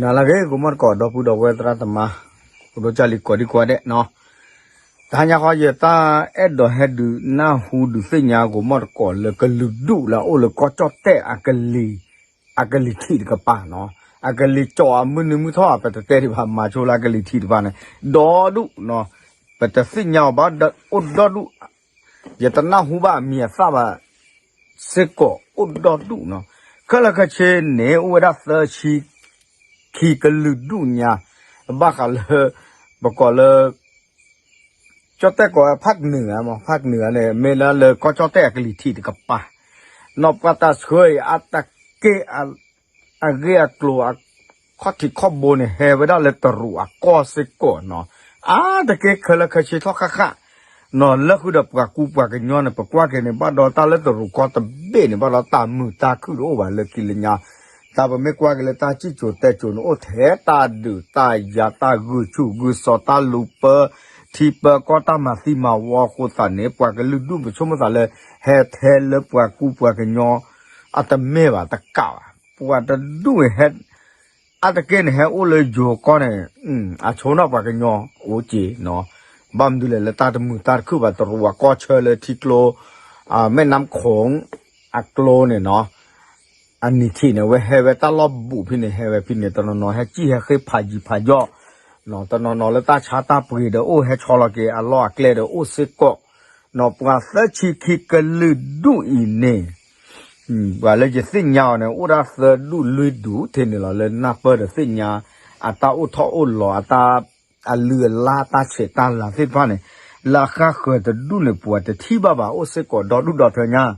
နလၢဂ့ၤ ဂီၤမီၢ်တကိး ဒီပုၢ်ဒီဝဲၢ်သရၣ်သမါ ဖိဒိၣ်ကၢ်လံၤကိးဒံကိးဒဲးနီၤ, တဟါညါဃီ ယတၢ်အဲၣ်ဒိးဟဲဒုးနၢ်ဟူဒုးသ့ၣ်ညါ ဂီၤမီၢ်တကိးလၢကလုာ်ဒူၣ်လၢအအိၣ်လၢကီၢ်ကၠီၣ်တဲၣ် အကလံၤထံးတကပၤနီၤ, အကလံၤကၠီၣ်အမုၢ်နံၤမုၢ်ထီၣ် ပတတဲဒံးဘၣ် မၤဆိလၢအကလံၤထံးတကပၤန့ၣ် ဒီဒူၣ်နီၤ, ပတသ့ၣ်ညါအီၤဘၣ် အိၣ်ဒီဒူၣ် ယတနၢ်ဟူဘၣ်အမံၤအသၣ်ဘၣ် စ့ၢ်ကီးအိၣ်ဒီဒူၣ်နီၤ, ခဲလၢာ်ခဲဆ့န့ၣ် အိၣ်ဝဲဒၣ်သၢဆံခံကလုာ်ဒူၣ်ညါ, ဘၣ်ဃးလၢ ပကိးလၢ ကၠီၣ်တဲၣ်ကိးဖၣ်နုာ်ဧါမး ဖၣ်နုာ်ဧါန့ၣ် မ့ၢ်လၢလၢကီၢ်ကၠီၣ်တဲၣ်အကလံၤထံးတကပၤ, နီၢ်ပှၢ်တၢ်ဆှၢအံၤ အါတက့ၢ် အဂ့ၢ်အကျိၤ အခီၣ်ထံးခီၣ်ဘိန့ၣ် ဟဲဝဲဒၣ်လၢတရူးအကီၢ်စ့ၢ်ကီးနီၤ, အါတက့ၢ်ခဲလၢာ်ခဲဆ့ထီၣ်ဃၣ်ဃၣ်နီၤ, လၢဃုာ်ဒီးပှၤကူပှၤကညီန့ၣ် ပကွၢ်က့ၤန့ၣ် ဘၣ်ဒီးတၢ်လၢတရူးကီၢ်တဘ့ၣ်န့ၣ် ဘၣ်ဒီးတၢ်မုာ်တၢ်ခုၣ်တအိၣ်ဘၣ်လၢခံလၢညါ, တၢ်ပမ့ၢ်ကွၢ်က့ၤလၢတၢ်စံၣ်စိၤတဲစိၤန့ၣ် အိၣ်ထဲတၢ်ဒုးတၢ်ယၤ တၢ်ဂုာ်ဆူၣ်ဂုာ်စီၤ တၢ်လူၤပၢ ထံပၢကီၢ် တၢ်မၤသံမၤဝီအဃိသတးန့ၣ် ပှၤကလုာ်ဒူၣ်ပဆိကမိၣ်သးလၢ ဟဲထဲလၢပှၤကူပှၤကညီ အတမ့ၢ်ဘၣ်တကးဘၣ် ပှၤတဒူၣ်ဟဲ အါတက့ၢ်န့ၣ် ဟဲအိၣ်လၢယိၤကီၢ်န့ၣ် အဆိနီၣ်ပှၤကညီအိၣ်က့ၤနီၤ, ဘၣ်မနုၤလဲၣ်လၢတၢ်တမုာ်တၢ်တခုၣ်ဘၣ် တရူးအကီၢ်ဆၢလၢထံကျိ မဲၢ်နါခိၣ် အကျိန့ၣ်နီၤ, အနံၤထံးန့ၣ် အဝဲဟဲဝဲတၢ်လီၢ်ဘူးဖဲန့ၣ် ဟဲဝဲဖဲန့ၣ် တနီၤနီၤဟဲစံၣ်ဟဲဃ့ဖးယံၤဖးယီၣ်, တနီၤနီၤလၢတၢ်ဆါတၢ်ပှ့ၤဒီးအိၣ် ဟဲဆီလီၤက့ၤအလီၢ်အကျဲဒီးအိၣ်စ့ၢ်ကီး, ပှၤသၢဆံခံကလုာ်ဒူၣ်အံၤန့ၣ် ပှၤလၢယသ့ၣ်ညါအီၤန့ၣ် အိၣ်ဒၣ်သၢဒူၣ်လွံၢ်ဒူၣ်ထဲန့ၣ်လီၤ လၢနၢ်ပၢၢ်ဒီးသ့ၣ်ညါ အတၢ်အိၣ်ထီၣ်အိၣ်လီၤ အတၢ် အလုၢ်အလၢ် တၢ်ဆဲးတၢ်လၤသ့ၣ်တဖၣ်န့ၣ် လၢအဃၣ်ဃၢၤတဒူၣ်န့ၣ် ပှၤတထံၣ်ဘၣ်ဘၣ် အိၣ်စ့ၢ်ကီးဒီဒူၣ်ဒီထၢညါ, ဒီးတမံၤ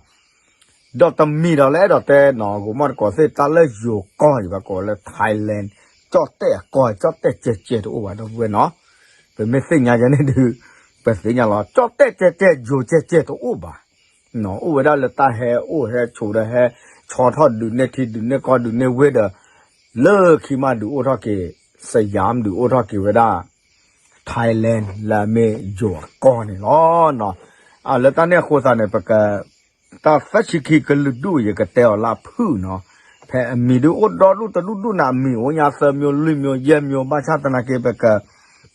ဒီးလၢအဲၣ်ဒိးတဲနီၤ ဂီၤမီၢ်တကိးသ့ၣ် တၢ်လၢယိၤကီၢ်အံၤ ပှၤကိးလၢ Thailand ကၠီၣ်တဲၣ်အကီၢ် ကၠီၣ်တဲၣ်ကဲကဲတအိၣ်ဘၣ် ဒီပုၢ်ဝဲၢ်နီၤ, ပမ့ၢ်သ့ၣ်ညါယဲန့ၣ်ဒုး ပသ့ၣ်ညါလီၤ ကၠီၣ်တဲၣ်ကဲကဲ ယိၤကဲကဲတအိၣ်ဘၣ် အိၣ်ဝဲဒၣ်လၢတၢ်ဟဲအိၣ်ဟဲဆိးဒီးဟဲဆီထီၣ်ဒုးနဲၣ်ထံဒုးနဲၣ်ကီၢ်ဒုးနဲၣ်ဝ့ၢ်ဒီး လၢခံမးဒုးအိၣ်ထီၣ်က့ၤ Siam ဒုးအိၣ်ထီၣ်က့ၤဝဲဒၣ် Thailand လၢအမ့ၢ်ယိၤအကီၢ်န့ၣ်လီၤ. လၢတၢ်န့ၣ်အဃိသတးန့ၣ် ပက တၢ်သၢဆံခံကလုာ်ဒူၣ် ယကတဲအီၤလၢအဖုၣ်နီၤ, ဖဲအမံၤဒုးအိၣ်ဒီဒူၣ်တဒူၣ်ဒူၣ်န့ၣ် အမံၤအိၣ်ညါသၢမၠိ လွံၢ်မၠိ ယဲၢ်မၠိ ဘၣ်ဆၣ်သနာ်က့ ပက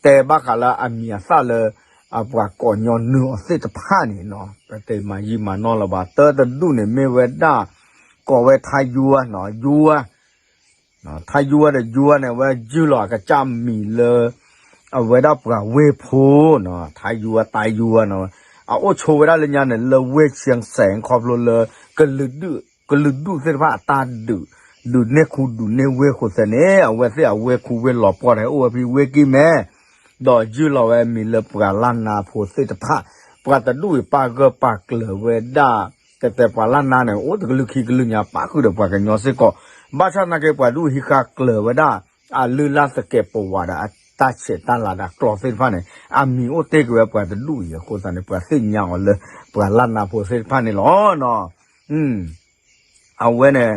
တဲဘၣ်ဃးလၢအမံၤအသၣ်လၢ အပှၤကိးညီနုာ်အီၤသ့ၣ်တဖၣ်န့ၣ်နီၤ ပတမၤယံာ်မၤနီၢ်လၢၤဘၣ် တၢတဒူၣ်န့ၣ်မ့ၢ်ဝဲဒၣ် ကိးဝဲထါယွၤနီၤ ယွၤ ထါယွၤဒီးယွၤန့ၣ် အဝဲယုၢ်လီၤအကစၢ်မံၤလၢ အဝဲဒၣ်ပှၤဝ့ၢ်ဖိနီၤ ထါယွၤ တၢ်ယွၤနီၤ အအိၣ်ဆိးဝဲဒၣ်လၢညါန့ၣ် လၢဝ့ၢ် Chiang Saen ခီဖျိလၢ ကလုာ်ဒူၣ်သ့ၣ်တဖၣ်အတၢ်ဒုး ဒုးနဲၣ်ခူဒုးနဲၣ်ဝ့ၢ်အဃိသတးန့ၣ် အဝဲသ့ၣ်အဝ့ၢ်ခူဝ့ၢ်လီၤပှီၢ်တဟဲအိၣ်ဝဲဖဲဝ့ၢ်ကံၢ်မဲ ဒီးယုၢ်လီၤဝဲမံၤလၢပှၤလၢ်နါဖိသ့ၣ်တဖၣ် ပှၤတဒူၣ်အံၤပာ်ဂၢၢ်ပာ်ကျၢၤဝဲဒၣ် တဲတဲပှၤလၢ်နါန့ၣ် အိၣ်တကလုာ်ခံကလုာ်ညါ ပာ်ဃုာ်ဒီးပှၤကညီစ့ၢ်ကီး ဘၣ်ဆၣ်သနာ်က့ ပှၤဒူၣ်ဟံးဃာ်ကျၢၤဝဲဒၣ် အလုၢ်အလၢ်သကဲးပဝးဒီးအတၢ်ဆဲးတၢ်လၤဒီးကျိာ်သ့ၣ်တဖၣ်န့ၣ် အမံၤအိၣ်တ့ၢ်က့ၤဝဲပှၤတဒူၣ်အံၤအဃိသတးန့ၣ် ပှၤသ့ၣ်ညါအီၤလၢ ပှၤလၢ်နါဖိသ့ၣ်တဖၣ်န့ၣ်လီၤ. အဝဲန့ၣ်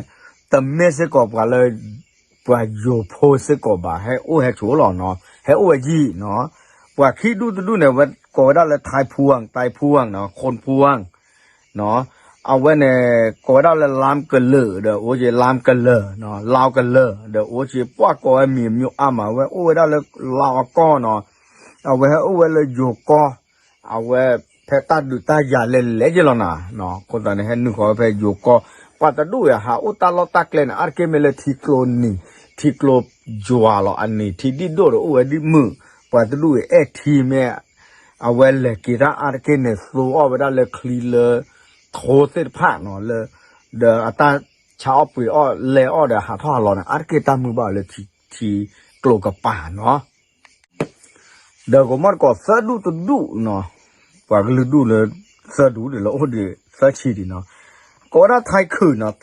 တမ့ၢ်စ့ၢ်ကီးပှၤလၢ ပှၤယိၤဖိစ့ၢ်ကီးဘၣ် ဟဲအိၣ်ဟဲဆိးလီၤနီၤ ဟဲအိၣ်ဝဲယံာ်နီၤ ပှၤခံဒူၣ်တဒူၣ်န့ၣ် အဝဲကိးဝဲဒၣ်လၢ Thai Phuang Thai Phuang နီၤ Khon Phuang နီၤ အဝဲန့ၣ် ကိးဝဲဒၣ်လၢ လါကလုာ် ဒီးအိၣ်က့ၤ လါကလၢာ်နီၤ လါကလၢာ် ဒီးအိၣ်က့ၤ ပှၤကိးဝဲမံၤမံၤအါမး အဝဲအိၣ်ဝဲဒၣ်လၢလါအကီၢ်နီၤ အဝဲဟဲအိၣ်ဝဲလၢယိၤကီၢ် အဝဲဖဲတၢ်ဒုးတၢ်ယၤလဲၤလဲၤယ့ၢ်လီၤနၤ အဃိသတးန့ၣ် ဟဲနုာ်ဃီၤဝဲဖဲယိၤကီၢ် ပှၤတဒူၣ်အံၤ ဟးအိၣ်တၢ်လီၢ်တၢ်ကျဲန့ၣ် အါတက့ၢ်မ့ၢ်လၢထံကျိနံၤ ထံကျိယွၤလီၤ အနံၤထံဒံၣ်ဒိၣ်ဒီးအိၣ်ဝဲဒ်မုၢ် ပှၤတဒူၣ်အံၤအဲၣ်ထံမ့ၢ် အဝဲလဲၤက့ၤတၢ်အါတက့ၢ်န့ၣ် သိအီၣ်ဝဲဒၣ်လၢချံလၢ ထိသ့ၣ်တဖၣ်နီၤ လၢ ဒီးအတၢ်ဆါအီၣ်ပှ့ၤအီၣ်လဲၤအီၣ်ဒီးဟးထီၣ်ဟးလီၤန့ၣ် အါတက့ၢ်တၢ်မုာ်ဘၣ်လၢထံကျိကပၤနီၤ ဒီးဂီၤမီၢ်တကိးသၢဒူၣ်တဒူၣ်နီၤ ပှၤကလုာ်ဒူၣ်လၢသၢဒူၣ်ဒီးလၢအိၣ်ဒံးသၢဆံဒံးနီၤ ကိးဝဲဒၣ် ထါခုၣ်နီၤ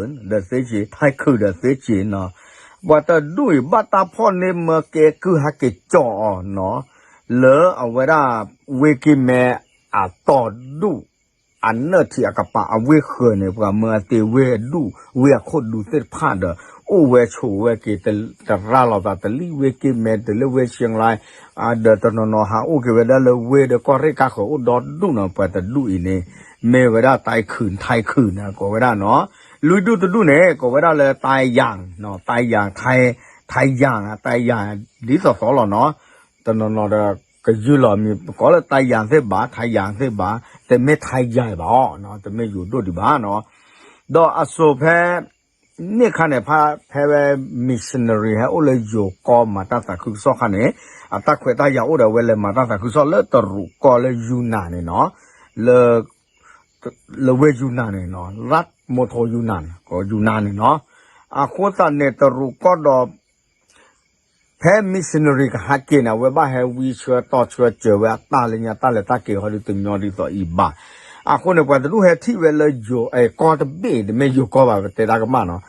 တၢ်ခုၣ်ဒီးသ့က့ၤ ထါခုၣ်ဒီးသ့က့ၤနီၤ ပှၤတဒူၣ်အံၤ ဘၣ်တၢ်ဖီၣ်န့ၢ်မၢကဲကုၢ်ဟဲက့ၤကၠီအီၤနီၤ လၢအဝဲဒၣ် ဝ့ၢ်ကံၢ်မဲအတီၤဒူၣ် အနၢၣ်ထံးအကပၤအဝ့ၢ်ဃၢၤန့ၣ် ပှၤမၢအသ့ဝ့ၢ်အဒူၣ် ဝ့ၢ်အခိၣ်ဒူသ့ၣ်တဖၣ်ဒီး အိၣ်ဝဲဆိးဝဲက့ၤ တရၢ်လီၤသးတလံၣ်ဝ့ၢ်ကံၢ်မဲ တုၤလၢဝ့ၢ်ဆံလါ ဒီးတနီၤနီၤဟးအိၣ်က့ၤဝဲဒၣ်လၢဝ့ၢ်ဒီးကီၢ်ရ့ၣ်ကါဃၢၤအိၣ်ဒီဒူၣ်နီၤ ပှၤတဒူၣ်အံၤန့ၣ် မ့ၢ်ဝဲဒၣ် တၢ်ခုၣ် ထါခုၣ်န့ၣ် ကိးဝဲဒၣ်နီၤ လွံၢ်ဒူၣ်တဒူၣ်န့ၣ် ကိးဝဲဒၣ်လၢ တၢ်ယၣ် တၢ်ယၣ် ထါ ထါယၣ် တၢ်ယၣ် ဒ်သိးသိးလီၤနီၤ, တနီၤနီၤဒီး ကယုၢ်လီၤမံၤ ပကိးလၢတၢ်ယၣ်သ့ၣ်ဘၣ် ထါယၣ်သ့ၣ်ဘၣ် တမ့ၢ်ထါယၣ်ဘၣ်အီၤ တမ့ၢ်ယိၤဒိၣ်ဒံးဘၣ်နီၤ, ဒီးအစိၤဖဲ န့ၣ်ခါန့ၣ် ဖဲ ဖဲဝဲ missionary ဟဲအိၣ်လၢယိၤကီၢ်မၤတၢ်သးခုကစီၣ်ခါန့ၣ် အတၢ်ခွဲးတၢ်ယာ်အိၣ်ဒီးဝဲလဲၤမၤတၢ်သးခုကစီၣ်လၢတရူးကီၢ်လၢယူနၤန့ၣ်နီၤ, လၢ လၢဝ့ၢ်ယူနၤန့ၣ်နီၤ လၢမိထိယူနၤန့ၣ် ယူနၤန့ၣ်နီၤ, အဃိသတးန့ၣ် တရူးကီၢ်ဒီး ဖဲ missionary ကဟးက့ၤန့ၣ် အဝဲဘၣ်ဟဲဝံဆှၢတီဆှၢစၢၤဝဲအတၢ်လၢညါတၢ်လဲၤတၢ်က့ၤဟီဒုတညီဒ်သိးအံၤဘၣ်. အဃိန့ၣ် ပှၤတဒူၣ်ဟဲထံၣ်ဝဲလၢယိၤ အဲ ကီၢ်တဘ့ၣ် တမ့ၢ်ယိၤကီၢ်ဘၣ် ပတဲတၢ်ကမၣ်နီၤ,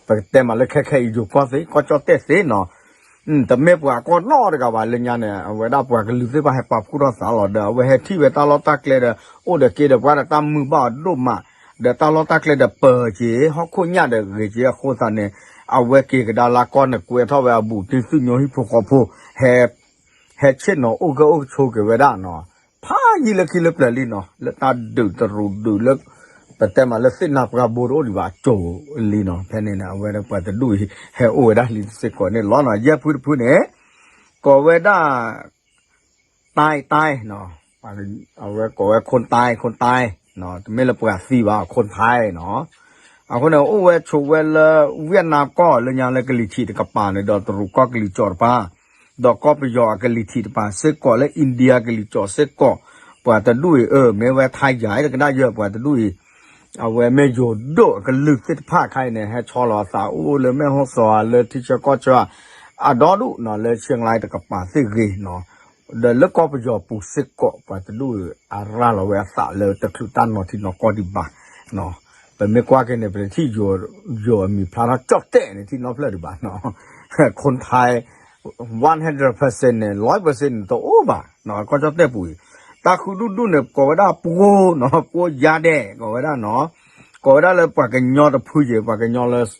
ပကတဲမးလၢခဲခဲအံၤယိၤကီၢ်သ့ ကီၢ်ကၠီၣ်တဲၣ်သ့နီၤ, တမ့ၢ်ပှၤကီၢ်နီတဂၤဘၣ်လၢညါန့ၣ် အဝဲဒၣ်ပှၤကလုာ်သ့ၣ်တဖၣ်ဟဲပာ်ဖှိၣ်ထီၣ်သးလီၤဒီး အဝဲဟဲထံၣ်ဝဲတၢ်လီၢ်တၢ်ကျဲဒီး အိၣ်ဒီးက့ဒီးပှၤဒီးတၢ်မုာ်ဘၣ်အီၤဒိၣ်မး, ဒီးတၢ်လီၢ်တၢ်ကျဲဒီးပၢၤက့ၤ ဟီၣ်ခိၣ်ညၣ်ဒီးဂ့ၤက့ၤအဃိသတးန့ၣ် အဝဲက့ၤကဒါလၢကီၢ်န့ၣ် ကွဲထီၣ်ဝဲအဘူးတံၢ်သုးညိၣ်ဟံၣ်ဖိဃီဖိ ဟဲ ဟဲဆ့ၣ်နီၤအိၣ်ဂၢၢ်အိၣ်ဆိးက့ၤဝဲဒၣ်နီၤ, ဖးယံာ်လၢခံလၢပျၢၤလံနီၤ, လၢတၢ်ဒုးတရူးဒုးလၢ ပတဲမးလၢသ့ၣ်နၤပှၤဘိတအိၣ်ဒံးဘၣ်အစိၤလံနီၤ, ဖဲန့ၣ်န့ၣ် အဝဲဒၣ်ပှၤတဒူၣ်အံၤ ဟဲအိၣ်ဝဲဒၣ်လံစ့ၢ်ကီးန့ၣ်လီၤနီၤ, ယဲၢ်ဖုတဖုန့ၣ် ကိးဝဲဒၣ် တၢ်တၢ်နီၤ, အဝဲကိးဝဲ ခိၣ်တၢ် ခိၣ်တၢ်နီၤ, တမ့ၢ်လၢပှၤသံဘၣ် ခိၣ်တၢ်နီၤ, အဃိန့ၣ် အိၣ်ဝဲဆိးဝဲလၢ ဝ့ၢ်နါကီၢ်လၢညါလၢကလံၤထံးတကပၤန့ၣ် ဒီးတရူးကီၢ်ကလံၤစိးတပၤ, ဒီးကီၢ်ပယီၤအကလံၤထံးတပၤစ့ၢ်ကီး လၢ India ကလံၤစိးစ့ၢ်ကီး, ပှၤတဒူၣ်အံၤ အၢ မ့ၢ်ဝဲထါယၤတကဒါယၢၢ်ပှၤတဒူၣ်အံၤ အဝဲမ့ၢ်ယိၤဒိၣ်အကလုာ်သ့ၣ်တဖၣ်ခါအံၤန့ၣ် ဟဲဆီလီၤအသးအိၣ်လၢမဲၢ်ဟီၣ်စီၤဧါ လၢထံဆၢကီၢ်ဆၢဧါ, အဒီဒူၣ်နီၤ လၢဆ့ၣ်ကၠံတကပၤသ့ၣ်ဂ့ၤနီၤ, ဒီးလၢကီၢ်ပယီၤပူၤစ့ၢ်ကီး ပှၤတဒူၣ်အံၤ အရၤလီၤဝဲအသးလၢတချုးတၢ်နီၤထံနီၤကီၢ်ဒံးဘၣ်, ပမ့ၢ်ကွၢ်က့ၤန့ၣ် ပတထံၣ်ယိၤအမံၤဖျါထီၣ်ကၠီၣ်တဲၣ်န့ၣ် ထံၣ်နီတဖျၢၣ်ဒံးဘၣ်နီၤ, ခိၣ်ထါ one hundred percent န့ၣ် ร้อยเปอร์เซ็นต์ န့ၣ် တအိၣ်ဘၣ်နီၤ, ကီၢ်ကၠီၣ်တဲၣ်ပူၤအံၤ, တၢ်ဃုဒူၣ်ဒူၣ်န့ၣ် ကိးဝဲဒၣ်ပှိၤနီၤ, ပှိၤယါဒဲး ကိးဝဲဒၣ်နီၤ, ကိးဝဲဒၣ်လၢပှၤကညီတဖုယံၤ ပှၤကညီလၢ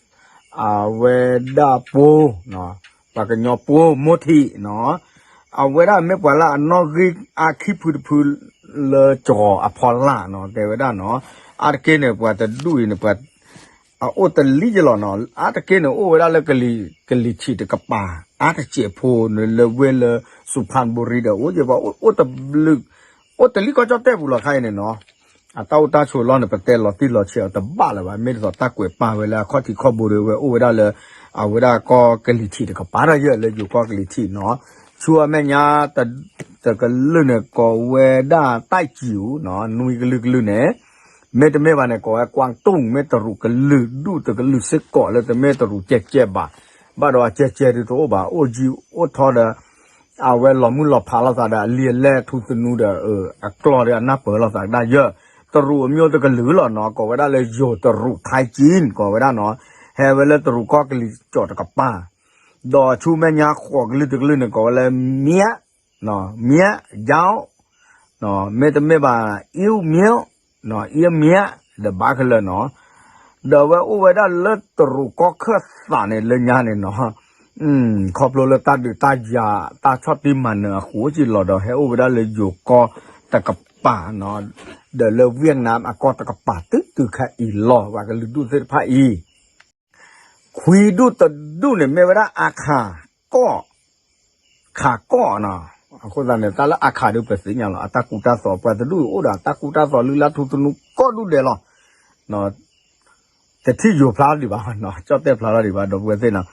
အဝဲဒၣ်ပှိၤ, ပှၤကညီပှိၤမိၢ်ထံးနီၤ, အဝဲဒၣ်မ့ၢ်ပှၤလၢအနီၣ်ဂံၢ်အါခံဖုတဖုလၢကီၤအဖီလာ်နီၤ, တဲဝဲဒၣ်နီၤ, အါတက့ၢ်န့ၣ် ပှၤတဒူၣ်အံၤန့ၣ် ပှၤ အအိၣ်တလံယလီၤနီၤ, အါတက့ၢ်န့ၣ် အိၣ်ဝဲဒၣ်လၢ ကလံၤထံးတကပၤ အါတစဲးဖိန့ၣ် လၢဝ့ၢ်လၢ စူၤဖၣ်ဘူရံဒီး အိၣ်ယဲၢ်ပှၤအိၣ်တဘျုး အိၣ်တလံကီၢ်ကၠီၣ်တဲၣ်ပူၤလီၤခါအံၤန့ၣ်နီၤ, အတၢ်အိၣ်တၢ်ဆိးလီၢ်န့ၣ် ပတဲလီၤတံၢ်လီၤဆဲးအီၤတဘၣ်လၢၤဘၣ်, မ့ၢ်ဒ်သိးတၢ်ကွဲးပာ်ဝဲလၢအခီၣ်ထံးခီၣ်ဘိဒီး ဝဲအိၣ်ဝဲဒၣ်လၢ အဝဲဒၣ်ကီၢ်ကလံၤထံးတကပၤဒီးယဲၢ်လၢယိၤကီၢ်ကလံၤထံးနီၤ, ဆူအမဲာ်ညါ တကလုာ်န့ၣ် ကိးဝဲဒၣ်တၢ်စံၤအူနီၤ, နွံကလုာ်ကလုာ်န့ၣ် မ့တမ့ၢ်ဘၣ်န့ၣ် ကိးဝဲ ကွၢ်တူၢ် မ့ၢ်တရူးကလုာ်ဒူၣ်တကလုာ်စ့ၢ်ကီးလၢတမ့ၢ်တရူးကဲကဲဘၣ်, ဘၣ်ဒီးအကဲကဲဒုးတအိၣ်ဘၣ်, အိၣ်ယံၤအိၣ်ထီဒီး အဝဲလီၤမုၢ်လီၤဖးလိာ်သးဒီး အလံာ်အလဲၢ်ထူသနူဒီး အကျီၢ်ဒီးအနၢ်ပၢၢ်လိာ်သးကဒါယၢၢ်, တရူးအမျိုးတကလုာ်လီၤနီၤ, ကိးဝဲဒၣ်လၢယိၤတရူး ထါကၠံ ကိးဝဲဒၣ်နီၤ, ဟဲဝဲလၢတရူးကီၢ်ကလံၤစိးတကပၤ, ဒီးဆူမဲာ်ညါဃိးကလုာ်တကလုာ်န့ၣ် ကိးဝဲလၢ မၠး မၠး ယၠီၣ် မ့တမ့ၢ်ဘၣ် အံမၠး အံမၠး ဒီးဘၣ်ခဲလၢာ်နီၤ, ဒီးအဝဲအိၣ်ဝဲဒၣ်လၢတရူးကီၢ်ခၢၣ်သးန့ၣ်လၢညါန့ၣ်နီၤ, ခီဖျိလၢတၢ်ဒုးတၢ်ယၤ တၢ်ဆီၣ်တံၢ်မၤနၢၤအဃိက့ၤလီၤဒီး ဟဲအိၣ်ဝဲဒၣ်လၢယိၤကီၢ်တကပၤနီၤ, ဒီးလၢ Vietnam အကီၢ်တကပၤတုၤတုၤခဲအံၤလီၤ, ပှၤကလုာ်ဒူၣ်သ့ၣ်တဖၣ်အံၤ ခွံဒူၣ်တဒူၣ်န့ၣ် မ့ၢ်ဝဲဒၣ် အခးကီၢ်, ခးကီၢ်နီၤ, အဃိသတးန့ၣ် တၢ်လၢအခးဒုးပသ့ၣ်ညါလီၤ, အတၢ်ကူတၢ်သိး ပှၤတဒူၣ်အံၤအိၣ်ဒီးအတၢ်ကူတၢ်သိး လုၢ်လၢ်ထူသနူကိးဒူၣ်ဒဲးလီၤ, တထံၣ်ယိၤဖျါဒံးဘၣ်, ကၠီၣ်တဲၣ်ဖျါထီၣ်ဒံးဘၣ် ဒီပုၢ်ဝဲၢ်သ့ၣ်နီၤ,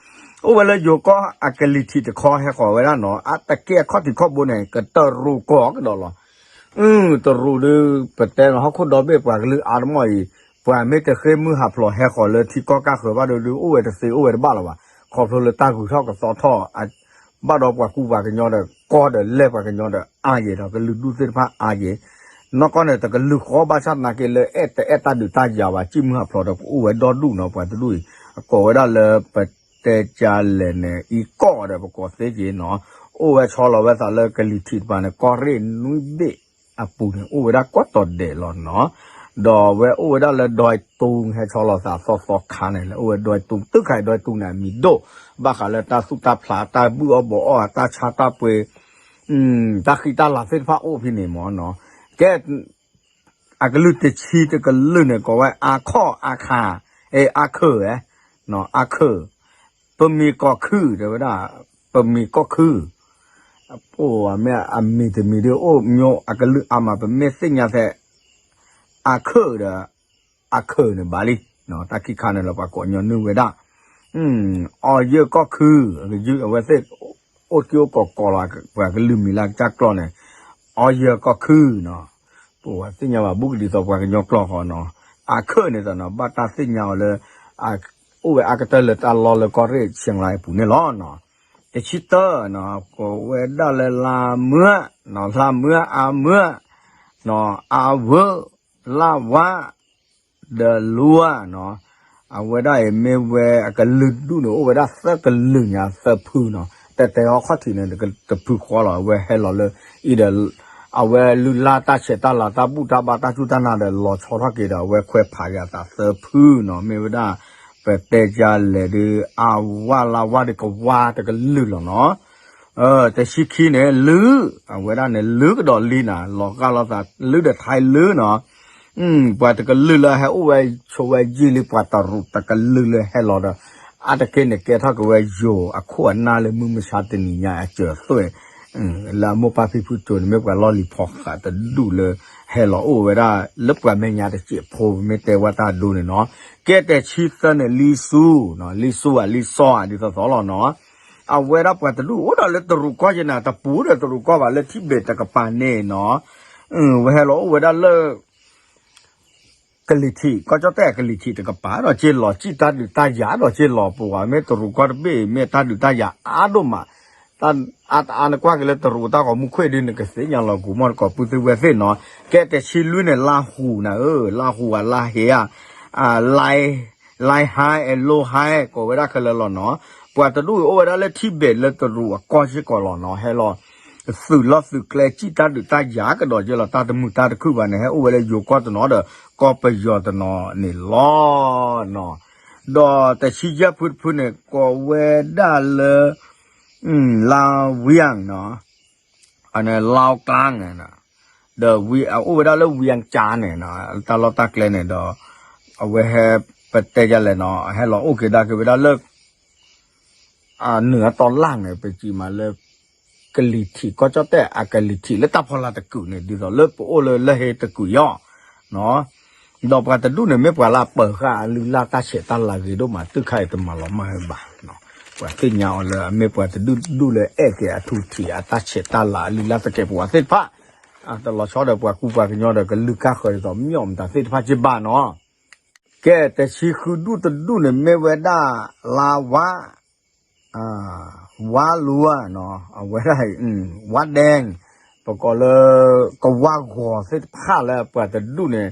အိၣ်ဝဲလၢယိၤကီၢ်အကလံၤထံးတခီဟဲဃီၤဝဲဒၣ်နီၤ, အတကဲအခီၣ်ထံးခီၣ်ဘိန့ၣ် ကတရူးကီၢ်ကဒီးလီၤ အၢ တရူးဒီး ပတဲလီၤဟီၣ်ခိၣ်ဒီဘ့ၣ်ပှၤကလုာ်အါတမီၢ်အံၤ, ပှၤမ့ၢ်တဃ့မုၢ်ဟးဖျိးဟဲဃီၤလၢထံကီၢ်ကၢ်ဃၢၤဘၣ်ဒီး ဒုးအိၣ်ဝဲတသ့အိၣ်ဝဲတဘၣ်လၢၤဘၣ်, ခီဖျိလၢတၢ်ဂုၤထီၣ်ကသီထီၣ်, ဘၣ်ဒီးပှၤကူပှၤကညီဒီး ကီၢ်ဒီးလဲၢ်ပှၤကညီဒီးအါယဲၢ်ဒီး ကလုာ်ဒူၣ်သ့ၣ်တဖၣ်အါယဲၢ်, နီၢ်ကီၢ်န့ၣ် တကလုာ်ဃီဘၣ်ဆၣ်သနာ်က့လၢအဲၣ်တအဲၣ်တၢ်ဒုးတၢ်ယၤဘၣ် ကံၣ်မုၢ်ဟးဖျိးဒီးကအိၣ်ဝဲဒီဒူၣ်နီၤ, ပှၤတဒူၣ်အံၤ ကိးဝဲဒၣ်လၢပတဲကၢလဲၣ်န့ၣ် အံကီၢ်ဒီးပကိးသ့က့ၤနီၤ, အိၣ်ဝဲဆီလီၤဝဲသးလၢကလံၤထံးတပၤန့ၣ် ကီၢ်ရ့ၣ်နွံဘ့ၣ်အပူၤန့ၣ် အိၣ်ဝဲဒၣ်ကိးတီၤဒဲးလီၤနီၤ, ဒီးဝဲအိၣ်ဝဲဒၣ်လၢဒွဲတူဟဲဆီလီၤသးသီသီခါန့ၣ် လၢအိၣ်ဝဲဒွဲတူ တုၤခါအံၤဒွဲတူန့ၣ် အမံၤဒိၣ်, ဘၣ်ဃးလၢတၢ်သူၣ်တၢ်ဖျး တၢ်ဘုၣ်အီၣ်ဘီအီၣ် တၢ်ဆါတၢ်ပှ့ၤ တၢ်ဃံတၢ်လၤသ့ၣ်တဖၣ်အိၣ်ဖဲန့ၣ်မ့ၢ်နီၤ, ကဲ အကလုၢ်တဆံတကလုာ်န့ၣ် ကိးဝဲအါခီၣ်အါခါ, အဲ အါခၢၣ်ဝဲ, အါခၢၣ်, ပမ့ၢ်ကီၢ်ခုၣ် တဲဝဲဒၣ်, ပမ့ၢ်ကီၢ်ခုၣ်, ပမ့ၢ်အမံၤတမံၤဒ်အိၣ် မျိုး အကလုၢ်အါမး ပမ့ၢ်သ့ၣ်ညါထဲ အခုၣ်ဒီး အခုၣ်န့ၣ်ဘၣ်လံ, တၢ်ခံခါန့ၣ်လီၤ ပှၤကိးညီနုၢ်ဝဲဒၣ် အီယၢၢ်ကီၢ်ခုၣ်, အဝဲသ့ၣ် အိၣ်က့ၤအိၣ်ကိးကိးလီၤ ပှၤကလုၢ်မံၤလၢကစၢ်ကျီၢ်န့ၣ် အီယၢၢ်ကီၢ်ခုၣ်နီၤ, ပဝဲသ့ၣ်ညါဘၣ်ဘူးကဒ်သိးပှၤကညီကျိာ်ဃီနီၤ, အခုၣ်န့ၣ်သိးနီၤ ဘၣ်တၢ်သ့ၣ်ညါအီၤလၢ အိၣ်ဝဲအါကတၢၢ်လၢတၢ်လီၢ်လၢကီၢ်ရ့ၣ် ဆံလါအပူၤန့ၣ်လီၤနီၤ, တဆံတၢနီၤ ကိးဝဲဒၣ်လၢလါမၢနီၤ, လါမၢ အါမၢ နီၤ အါဝၢ လါဝါ ဒီးလူဝါနီၤ, အဝဲဒၣ်အံၤမ့ၢ်ဝဲအကလုာ်ဒူၣ်န့ၣ် အိၣ်ဝဲဒၣ်သၢကလုာ်ညါသၢဖုနီၤ, တဲတဲဟီခီၣ်ထံးန့ၣ် တဖုဃီလီၤ အဝဲဟဲလီၤလၢ အံၤဒီး အဝဲလုၢ်လၢ်တၢ်ဆဲးတၢ်လၤတၢ်ဘူၣ်တၢ်ဘါတၢ်စူၢ်တၢ်နာ်ဒီးလီၤဆီထီၣ်က့ၤဒီး အဝဲခွဲးဖးက့ၤအသးသၢဖုနီၤ, မ့ၢ်ဝဲဒၣ် ပတဲယၤလဲၣ်ဒုး အဝါလါဝါဒီးကဝါတကလုာ်လီၤနီၤ တဆံခံန့ၣ် လုၢ် အဝဲဒၣ်န့ၣ် လုၢ်ကဒီးလံနၤ လီၤဂာ်လိာ်သး လုၢ်ဒီးထဲလုၢ်နီၤ, ပှၤတကလုာ်လၢဟဲအိၣ်ဝဲဆိးဝဲယံာ်လံ ပှၤတရူးတကလုာ်လၢဟဲလီၤဒီး အါတက့ၢ်န့ၣ် ကဲထီၣ်က့ၤဝဲယိၤအခိၣ်အနၢ်လၢမုၢ်မဆါတနံၤညါအစၢၤသွဲၣ် လၢအမိၢ်ပၢ်ဖံဖုစိၤန့ၣ် မ့ၢ်ပှၤလီၢ်လံၤဖီဃးတဒူၣ်လၢ ဟဲလီၤအိၣ်ဝဲဒၣ် လၢပှၤမဲာ်ညါတစဲးဖိ ပမ့ၢ်တဲဝဲတၢ်ဒိန့ၣ်နီၤ, ကဲတဲဆံသၢန့ၣ် လံဆူနီၤ လံဆူဧါ လံစီဧါ ဒ်သိးသိးလီၤနီၤ, အဝဲဒၣ်ပှၤတဒူၣ်အိၣ်ဒီးလၢတရူးကီၢ်ယဲနၤ တပူၤဒီးတရူးကီၢ်ဘၣ် လၢထံဘ့ၣ်တကပၤန့ၣ်နီၤ, ဝဲဟဲလီၤအိၣ်ဝဲဒၣ်လၢ ကလံၤထံး ကီၢ်ကၠီၣ်တဲၣ်အကလံၤထံးတကပၤဒီး က့ၤလီၤစံၣ်တၢ်ဒုးတၢ်ယၤဒီး က့ၤလီၤပဝဲ မ့ၢ်တရူးကီၢ်တဘ့ၣ် မ့ၢ်တၢ်ဒုးတၢ်ယၤအါဒိၣ်မး, အါတအါနကွၢ်က့ၤလၢတရူးတၢ်ဂီၤမူခွဲးဒုး နကသ့ၣ်ညါလီၤ ကူမီၢ်တကိးပုၢ်သ့ၣ်ဝဲၢ်သ့ၣ်နီၤ, ကဲတဲဆံလွံၢ်န့ၣ် လါဟူနၤဧၢ လါဟူဧါ လါဟ့ဧါ လါ လါဟါ အဲ လိဟါ ကိးဝဲဒၣ်ခဲလၢာ်လီၤနီၤ, ပှၤတဒူၣ်အံၤအိၣ်ဝဲဒၣ်လၢထံဘ့ၣ်လၢတရူးအကီၢ်စ့ၢ်ကီးလီၤနီၤ, ဟဲလီၤ သုးလီၢ်သုးကျဲ စံၣ်တၢ်ဒုးတၢ်ယၤကဒီးက့ၤလီၤ တၢ်တမုာ်တၢ်တခုၣ်ဘၣ်န့ၣ် ဟဲအိၣ်ဝဲလၢယိၤကီၢ်တနီၤဒီး ကီၢ်ပယီၤတနီၤန့ၣ်လီၤနီၤ, ဒီးတဆံယဲၢ်ဖုတဖုန့ၣ် ကိးဝဲဒၣ်လၢ လါဝံယၣ်နီၤ လါကၠါန့ၣ် ဒီးအအိၣ်ဝဲဒၣ်လၢဝံယၣ်ကၠါန့ၣ် တၢ်လီၢ်တၢ်ကျဲန့ၣ်ဒီး အဝဲဟဲ ပတဲယၤလဲၣ်နီၤ ဟဲလီၤအိၣ်က့ၤဒၣ်က့ၤဝဲဒၣ်လၢ နုာ်အတီၢ်လၢ်န့ၣ် ပစံးမးလၢ ကလံၤထံး ကီၢ်ကၠီၣ်တဲၣ်အကလံၤထံးလၢတၢ်ဖီလာ်တကုာ်န့ၣ် ဒ်သိးလၢပအိၣ်လၢလၢဟ့တကုာ်ယီၤ ဒီးပှၤတဒူၣ်န့ၣ် မ့ၢ်ပှၤလၢအပၢၤဃာ်အလုၢ်အလၢ်တၢ်ဆဲးတၢ်လၤဂ့ၤဒိၣ်မး တုၤခါအံၤတမၤလီၤမၢ်ဝဲဘၣ်. ပှၤသ့ၣ်ညါအီၤလၢအမ့ၢ်ပှၤတဒူၣ်ဒူၣ်လၢအဲၣ်က့ၤအထူးထံး အတၢ်ဆဲးတၢ်လၤအလုၢ်အလၢ်သကဲးပဝးသ့ၣ်တဖၣ် တလီၤဆီဒီးပှၤကူပှၤကညီဒီးကလုၢ်ကၢ်ဃၢၤဒ်သိး မ့ၢ်မတၤသ့ၣ်တဖၣ်က့ဘၣ်နီၤ. ကဲ တဆံဃုဒူၣ်တဒူၣ်န့ၣ် မ့ၢ်ဝဲဒၣ် လါဝါ ဝါလူၤဧါနီၤ အဝဲဒၣ် ဝါဒဲ ပကိးလၢ ကဝါဂီၤသ့ၣ်တဖၣ်လၢပှၤတဒူၣ်န့ၣ်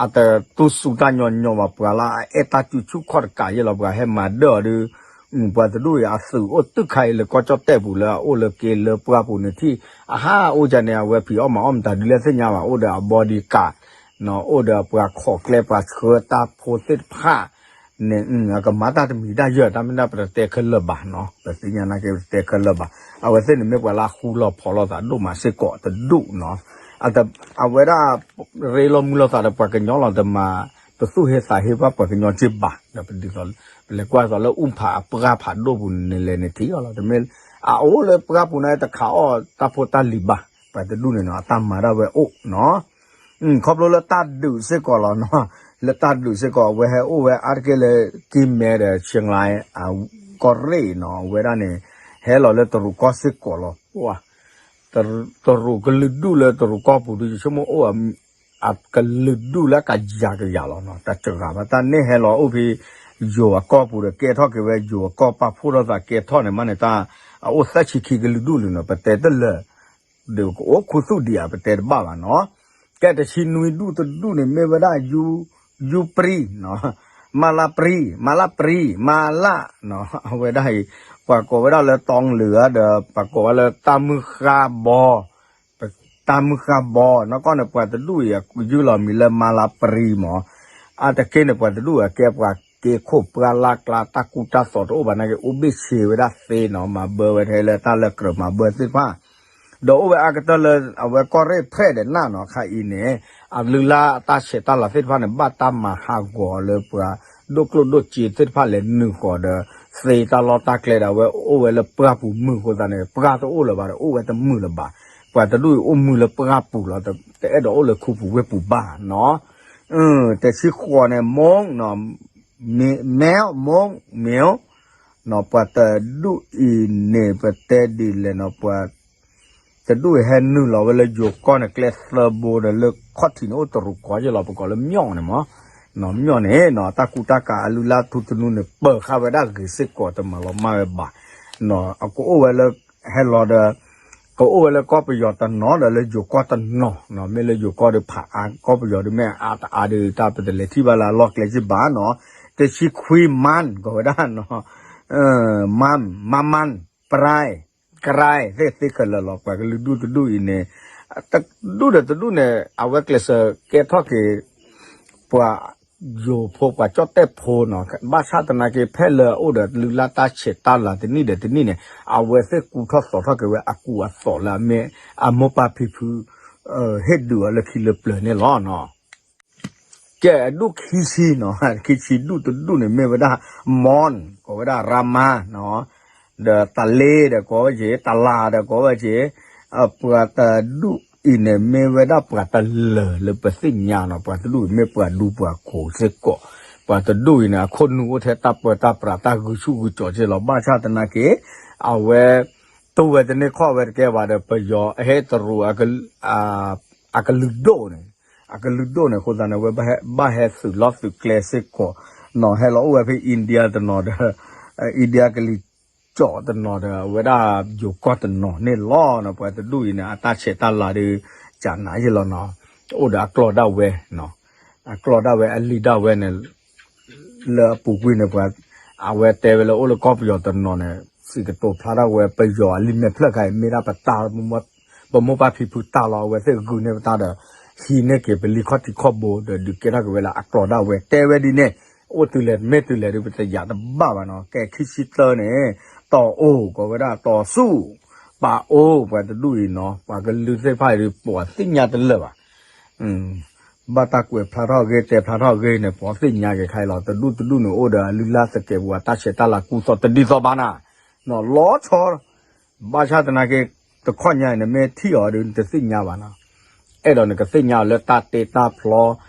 အတတူၢ်စူၤတၢ်ညီညီဘၣ် ပှၤလၢအအဲၣ်တၢ်စုဆူၣ်ခီၣ်တကးယဲလီၤ ပှၤဟဲမၤဒၢၣ်အီၤဒီး ပှၤတဒူၣ်အံၤအသုးအိၣ်တုၤခါအံၤလၢကီၢ်ကၠီၣ်တဲၣ်ပူၤလၢအအိၣ်လၢက့လၢပှၢ်ပူၤန့ၣ်ထံၣ် အဟးအိၣ်ကန့ၣ် အဝဲဖံးအီၣ်မၤအီၣ်မတၤဒ်လဲၣ်သ့ၣ်ညါဘၣ် အိၣ်ဒီးအ bodyguard နီၤ အိၣ်ဒီးပှၤခိးကျဲပှၤဆှၢတၢ်ဖိသ့ၣ်တဖၣ် န့ၣ် အကမၤတၢ်တမံၤတၢ်ယၢၢ် တၢ်မ့ၢ်ဒၣ်ပတတဲခဲလၢာ်ဘၣ်နီၤ ပသ့ၣ်ညါနာ်က့ပတတဲခဲလၢာ်ဘၣ် အဝဲသ့ၣ်န့ၣ်မ့ၢ်ပှၤလၢအဃူလီၤဖိးလိာ်သးဒိၣ်မးစ့ၢ်ကီးတဒူၣ်နီၤ အဝဲဒၣ် ရ့လိာ်မုာ်လိာ်သးဒီးပှၤကညီလီၤတမၤ ပသူၣ်ဟ့သးဟ့ဘၣ်ပှၤကညီစ့ၢ်ဘၣ် ဒီးပဒ်သိး ပလဲၤကွၢ်သိးလၢအူဖးအပှၢ်ဖးဒိၣ်ပူၤန့ၣ်လဲၣ်န့ၣ်ထံၣ်အီၤလီၤ တမ့ၢ် အအိၣ်လၢပှၢ်ပူၤန့ၣ်တခးအီၣ်တၢ်ဖိတၢ်လံၤဘၣ် ပှၤတဒူၣ်န့ၣ်နီၤ အတၢ်မၤဒၣ်ဝဲအိၣ်နီၤ ခီဖျိလၢတၢ်ဒုးစ့ၢ်ကီးလီၤနီၤ လၢတၢ်ဒုးစ့ၢ်ကီး အဝဲဟဲအိၣ်ဝဲအါတက့ၢ်လၢ ကံမဲဒီး ဆံလါ ကီၢ်ရ့ၣ်နီၤ အဝဲဒၣ်န့ၣ် ဟဲလီၤလၢတရူးကီၢ်စ့ၢ်ကီးလီၤ တရူးကလုာ်ဒူၣ်လၢတရူးကီၢ်ပူၤဒီး ယဆိကမိၣ်အိၣ် အကလုာ်ဒူၣ်လၢအကယၤကယၤလီၤနီၤ တၢ်စှၤဘၣ် တၢ်န့ၣ်ဟဲလီၤအိၣ်ဖဲ ယိၤအကီၢ်ပူၤဒီး ကဲထီၣ်က့ၤဝဲယိၤအကီၢ်ပာ်ဖှိၣ်ထီၣ်သးကဲထီၣ်န့ၣ် မ့ၢ်န့ၣ်တၢ် အအိၣ်သၢဆံခံကလုာ်ဒူၣ်လံနီၤ ပတဲတလၢာ် ဒီးကအိၣ်ခူသူၣ်ဒံးဧါ ပတဲတဘၣ်ဘၣ်နီၤ ကဲတဆံနွံဒူၣ်တဒူၣ်န့ၣ် မ့ၢ်ဝဲဒၣ် ယူပြံ နီၤ မၤလၢပြံ မၤလၢပြံ မၤလၢ နီၤ အဝဲဒၣ်အံၤ ပှၤကိးဝဲဒၣ်လၢတီလၢၤဧါဒီး ပှၤကိးဝဲလၢတၢ်မုၢ်ဃါဘီ တၢ်မုၢ်ဃါဘီ နီၢ်ကီၢ်န့ၣ် ပှၤတဒူၣ်အံၤ ယူၢ်လီၤမံၤလၢမၤလၢပြံမး အါတက့ၢ်န့ၣ် ပှၤတဒူၣ်အံၤ ကဲပှၤက့ခိၣ်ပှၢ်လၢ်ကျါ တၢ်ကူတၢ်သိးတအိၣ်ဘၣ်နာ်က့ အိၣ်ဘ့ၣ်ဆ့ဝဲဒၣ်သ့နီၤ မၤဘၢဝဲထဲလၢတၢ်လၢကြၢးမၤဘၢသ့ၣ်တဖၣ် ဒီးအိၣ်ဝဲအါကတၢၢ်လၢ အဝဲကီၢ်ရ့ၣ်ဖျဲၣ်ဒီးနၢ်နီၤ ခါအံၤန့ၣ် အလုၢ်လၢ်အတၢ်ဆဲးတၢ်လၤသ့ၣ်တဖၣ်န့ၣ် ဘၣ်တၢ်မၤဟးဂီၤလၢပှၤ ဒိၣ်ကျိၣ်ဒိၣ်စ့သ့ၣ်တဖၣ်လဲၤနုာ်ဃီၤဒီး သ့တၢ်လီၢ်တၢ်ကျဲဒီး အဝဲအိၣ်ဝဲလၢပှၢ်ပူၤမုာ်အဃိသတးန့ၣ် ပှၢ်တအိၣ်လၢၤဘၣ်ဒီး အိၣ်ဝဲတမုာ်လၢၤဘၣ်. ပှၤတဒူၣ်အံၤအိၣ်မုာ်လၢပှၢ်ပူၤလီၤ, တအဲၣ်ဒိးအိၣ်လၢခူပူၤဝ့ၢ်ပူၤဘၣ်နီၤ. တဆံဃိးန့ၣ် မိၢ် မဲ မိၢ် မ့ၢ် နီၤ ပှၤတဒူၣ်အံၤန့ၣ် ပတဲဒ်လဲၣ်နီၤ ပှၤ တဒူၣ်အံၤဟဲနုာ်လီၤဝဲလၢယိၤကီၢ်န့ၣ် ကျဲသၢဘိဒီး လၢခီၣ်ထံးန့ၣ် အိၣ်တရူးကီၢ်ယ့ၢ်လီၤ ပကိးလၢမျီၣ်န့ၣ်မး, နီၤ မျီၣ်န့ၣ်နီၤ တၢ်ကူတၢ်ကၤအလုၢ်အလၢ်ထူသနူန့ၣ် ပၢၤဃာ်ဝဲဒၣ်ဂ့ၤစ့ၢ်ကီး တမၤလီၤမၢ်ဝဲဘၣ်, နီၤ အကအိၣ်ဝဲလၢ ဟဲလီၤဒီး ကအိၣ်ဝဲလၢကီၢ်ပယီၤတနီၤဒီးလၢယိၤကီၢ်တနီၤနီၤ, မ့ၢ်လၢယိၤကီၢ်ဒီးဖးအါ ကီၢ်ပယီၤဒီးမ့ၢ်အါတအါဒီး တၢ်ပတလဲၤထံၣ်ဘၣ်လၢအလီၢ်ကျဲက့ဘၣ်နီၤ. တဆံခွံ မၢၣ် ကိးဝဲဒၣ်နီၤ မၢၣ် မၢၣ် မၢၣ် ပရၢၢ် ကရၢၢ် သ့ၣ်သ့ခဲလၢာ်လီၤ. ပှၤကလုာ်ဒူၣ်တဒူၣ်အံၤန့ၣ် တဒူၣ်ဒီးတဒူၣ်န့ၣ် အဝဲကျဲးစၢးကဲထီၣ်က့ၤ ပှၤယိၤဖိ ပှၤကၠီၣ်တဲၣ်ဖိနီၤ, ဘၣ်ဆၣ်သနာ်က့ ဖဲလၢအအိၣ်ဒီးလုၢ်လၢ်တၢ်ဆဲးတၢ်လၤတနံၣ်ဒီးတနံၣ်န့ၣ် အဝဲသ့ၣ်ကူထီၣ်သိးထီၣ်က့ၤဝဲအကူအသိးလၢအမ့ၢ် အမိၢ်ပၢ်ဖံဖု ဟ့ၣ်ဒုးအီၤလၢခံလၢပျၢၤန့ၣ်လီၤနီၤ. ကဲ အဒူၣ်ခံဆံနီၤ, ခံဆံဒူၣ်တဒူၣ်န့ၣ် မ့ၢ်ဝဲဒၣ် မွၢ် ကိးဝဲဒၣ်ရၤမါနီၤ, ဒီးတလ့ဒီးကိးဝဲက့ၤ တလၤဒီးကိးဝဲက့ၤ, ပှၤတဒူၣ်အံၤန့ၣ် မ့ၢ်ဝဲဒၣ်ပှၤတလၢာ်လၢပသ့ၣ်ညါနီၤ, ပှၤတဒူၣ်အံၤမ့ၢ်ပှၤဒူပှၤခိးစ့ၢ်ကီး, ပှၤတဒူၣ်အံၤန့ၣ် အခိၣ်နူာ်အိၣ်ထဲတၢ်ပၢတၢ်ပြး တၢ်ဂုာ်ဆူၣ်ဂုာ်ကၠီၤက့လီၤ. ဘၣ်ဆၣ်သနာ်က့ အဝဲ တိၢ်ဝဲတန့ၢ်ခီၣ်ဝဲတကဲဘၣ်ဒီး ပယီၤအဟဲတရူး အကလုာ်ဒိၣ်န့ၣ် အကလုာ်ဒိၣ်န့ၣ် အဃိသတးန့ၣ် အဝဲဘၣ်ဟဲသုးလီၢ်သုးကျဲစ့ၢ်ကီးနီၤ, ဟဲလီၤအိၣ်ဝဲဖဲ India တနီၤဒီး India ကလံၤကၠီၣ်တနီၤဒီး အဝဲဒၣ်ယိၤကီၢ်တနီၤန့ၣ်လီၤ. ပှၤတဒူၣ်အံၤန့ၣ် အတၢ်ဆဲးတၢ်လၤဒီး ကနးယ့ၢ်လီၤနီၤ, အိၣ်ဒီးအကျီၢ်ဒၣ်ဝဲ အကျီၢ်ဒၣ်ဝဲ အလံာ်ဒၣ်ဝဲန့ၣ် လၢအပူၤကွံာ်န့ၣ် ပှၤ အဝဲတဲဝဲလၢအိၣ်လၢကီၢ်ပယီၤတနီၤန့ၣ် စံးကတိၤဖျါထီၣ်ဝဲ ပယီၤအလံာ်မဲာ်ဖျၢၣ်ခါအံၤ မ့ၢ်ဒၣ်ပတၢ် ပမိၢ်ပၢ်ဖံဖုတၢ်လီၤ, အဝဲသ့ၣ်ဂုာ်န့ၢ်ပတၢ်ဒီး ဟံးန့ၢ်က့ၤပလံၤခီၣ်ထံးခီၣ်ဘိ ဒီးဒုးကဲထီၣ်က့ၤဝဲလၢအကျီၢ်ဒၣ်ဝဲ တဲဝဲဒ်န့ၣ်, အိၣ်တုၤလဲၣ်မ့ၢ်တုၤလဲၣ်ဒီး ပတယာ်တဘၣ်ဘၣ်နီၤ. ကဲ ခံဆံသၢန့ၣ် တီၢ်အိၣ် ကိးဝဲဒၣ်တီၢ်ဆူၣ် ပာ်အိၣ် ပှၤတဒူၣ်အံၤနီၤ, ပှၤကလုာ်သ့ၣ်တဖၣ်အံၤဒီး ပှၤသ့ၣ်ညါတလၢာ်ဘၣ် ဘၣ်တၢ်ကွဲးဖျါထီၣ်ဂ့ၢ် တဲဖျါထီၣ်ဂ့ၢ်န့ၣ် ပှၤသ့ၣ်ညါက့ၤခဲအံၤလီၤ. တဒူၣ်တဒူၣ်န့ၣ် အိၣ်ဒီးအလုၢ်အလၢ်သကဲးပဝး တၢ်ဆဲးတၢ်လၤကူသိးတဒ်သိးဘၣ်နၤ, နီၤ လီၤဆီ ဘၣ်ဆၣ်သနာ်က့ တခီညါအံၤ နမ့ၢ်ထံၣ်အီၤဒီး နတသ့ၣ်ညါဘၣ်နီၤ. အဲၣ်ဒိးနကသ့ၣ်ညါအီၤလၢတၢ်တ့တၢ်ဖျီ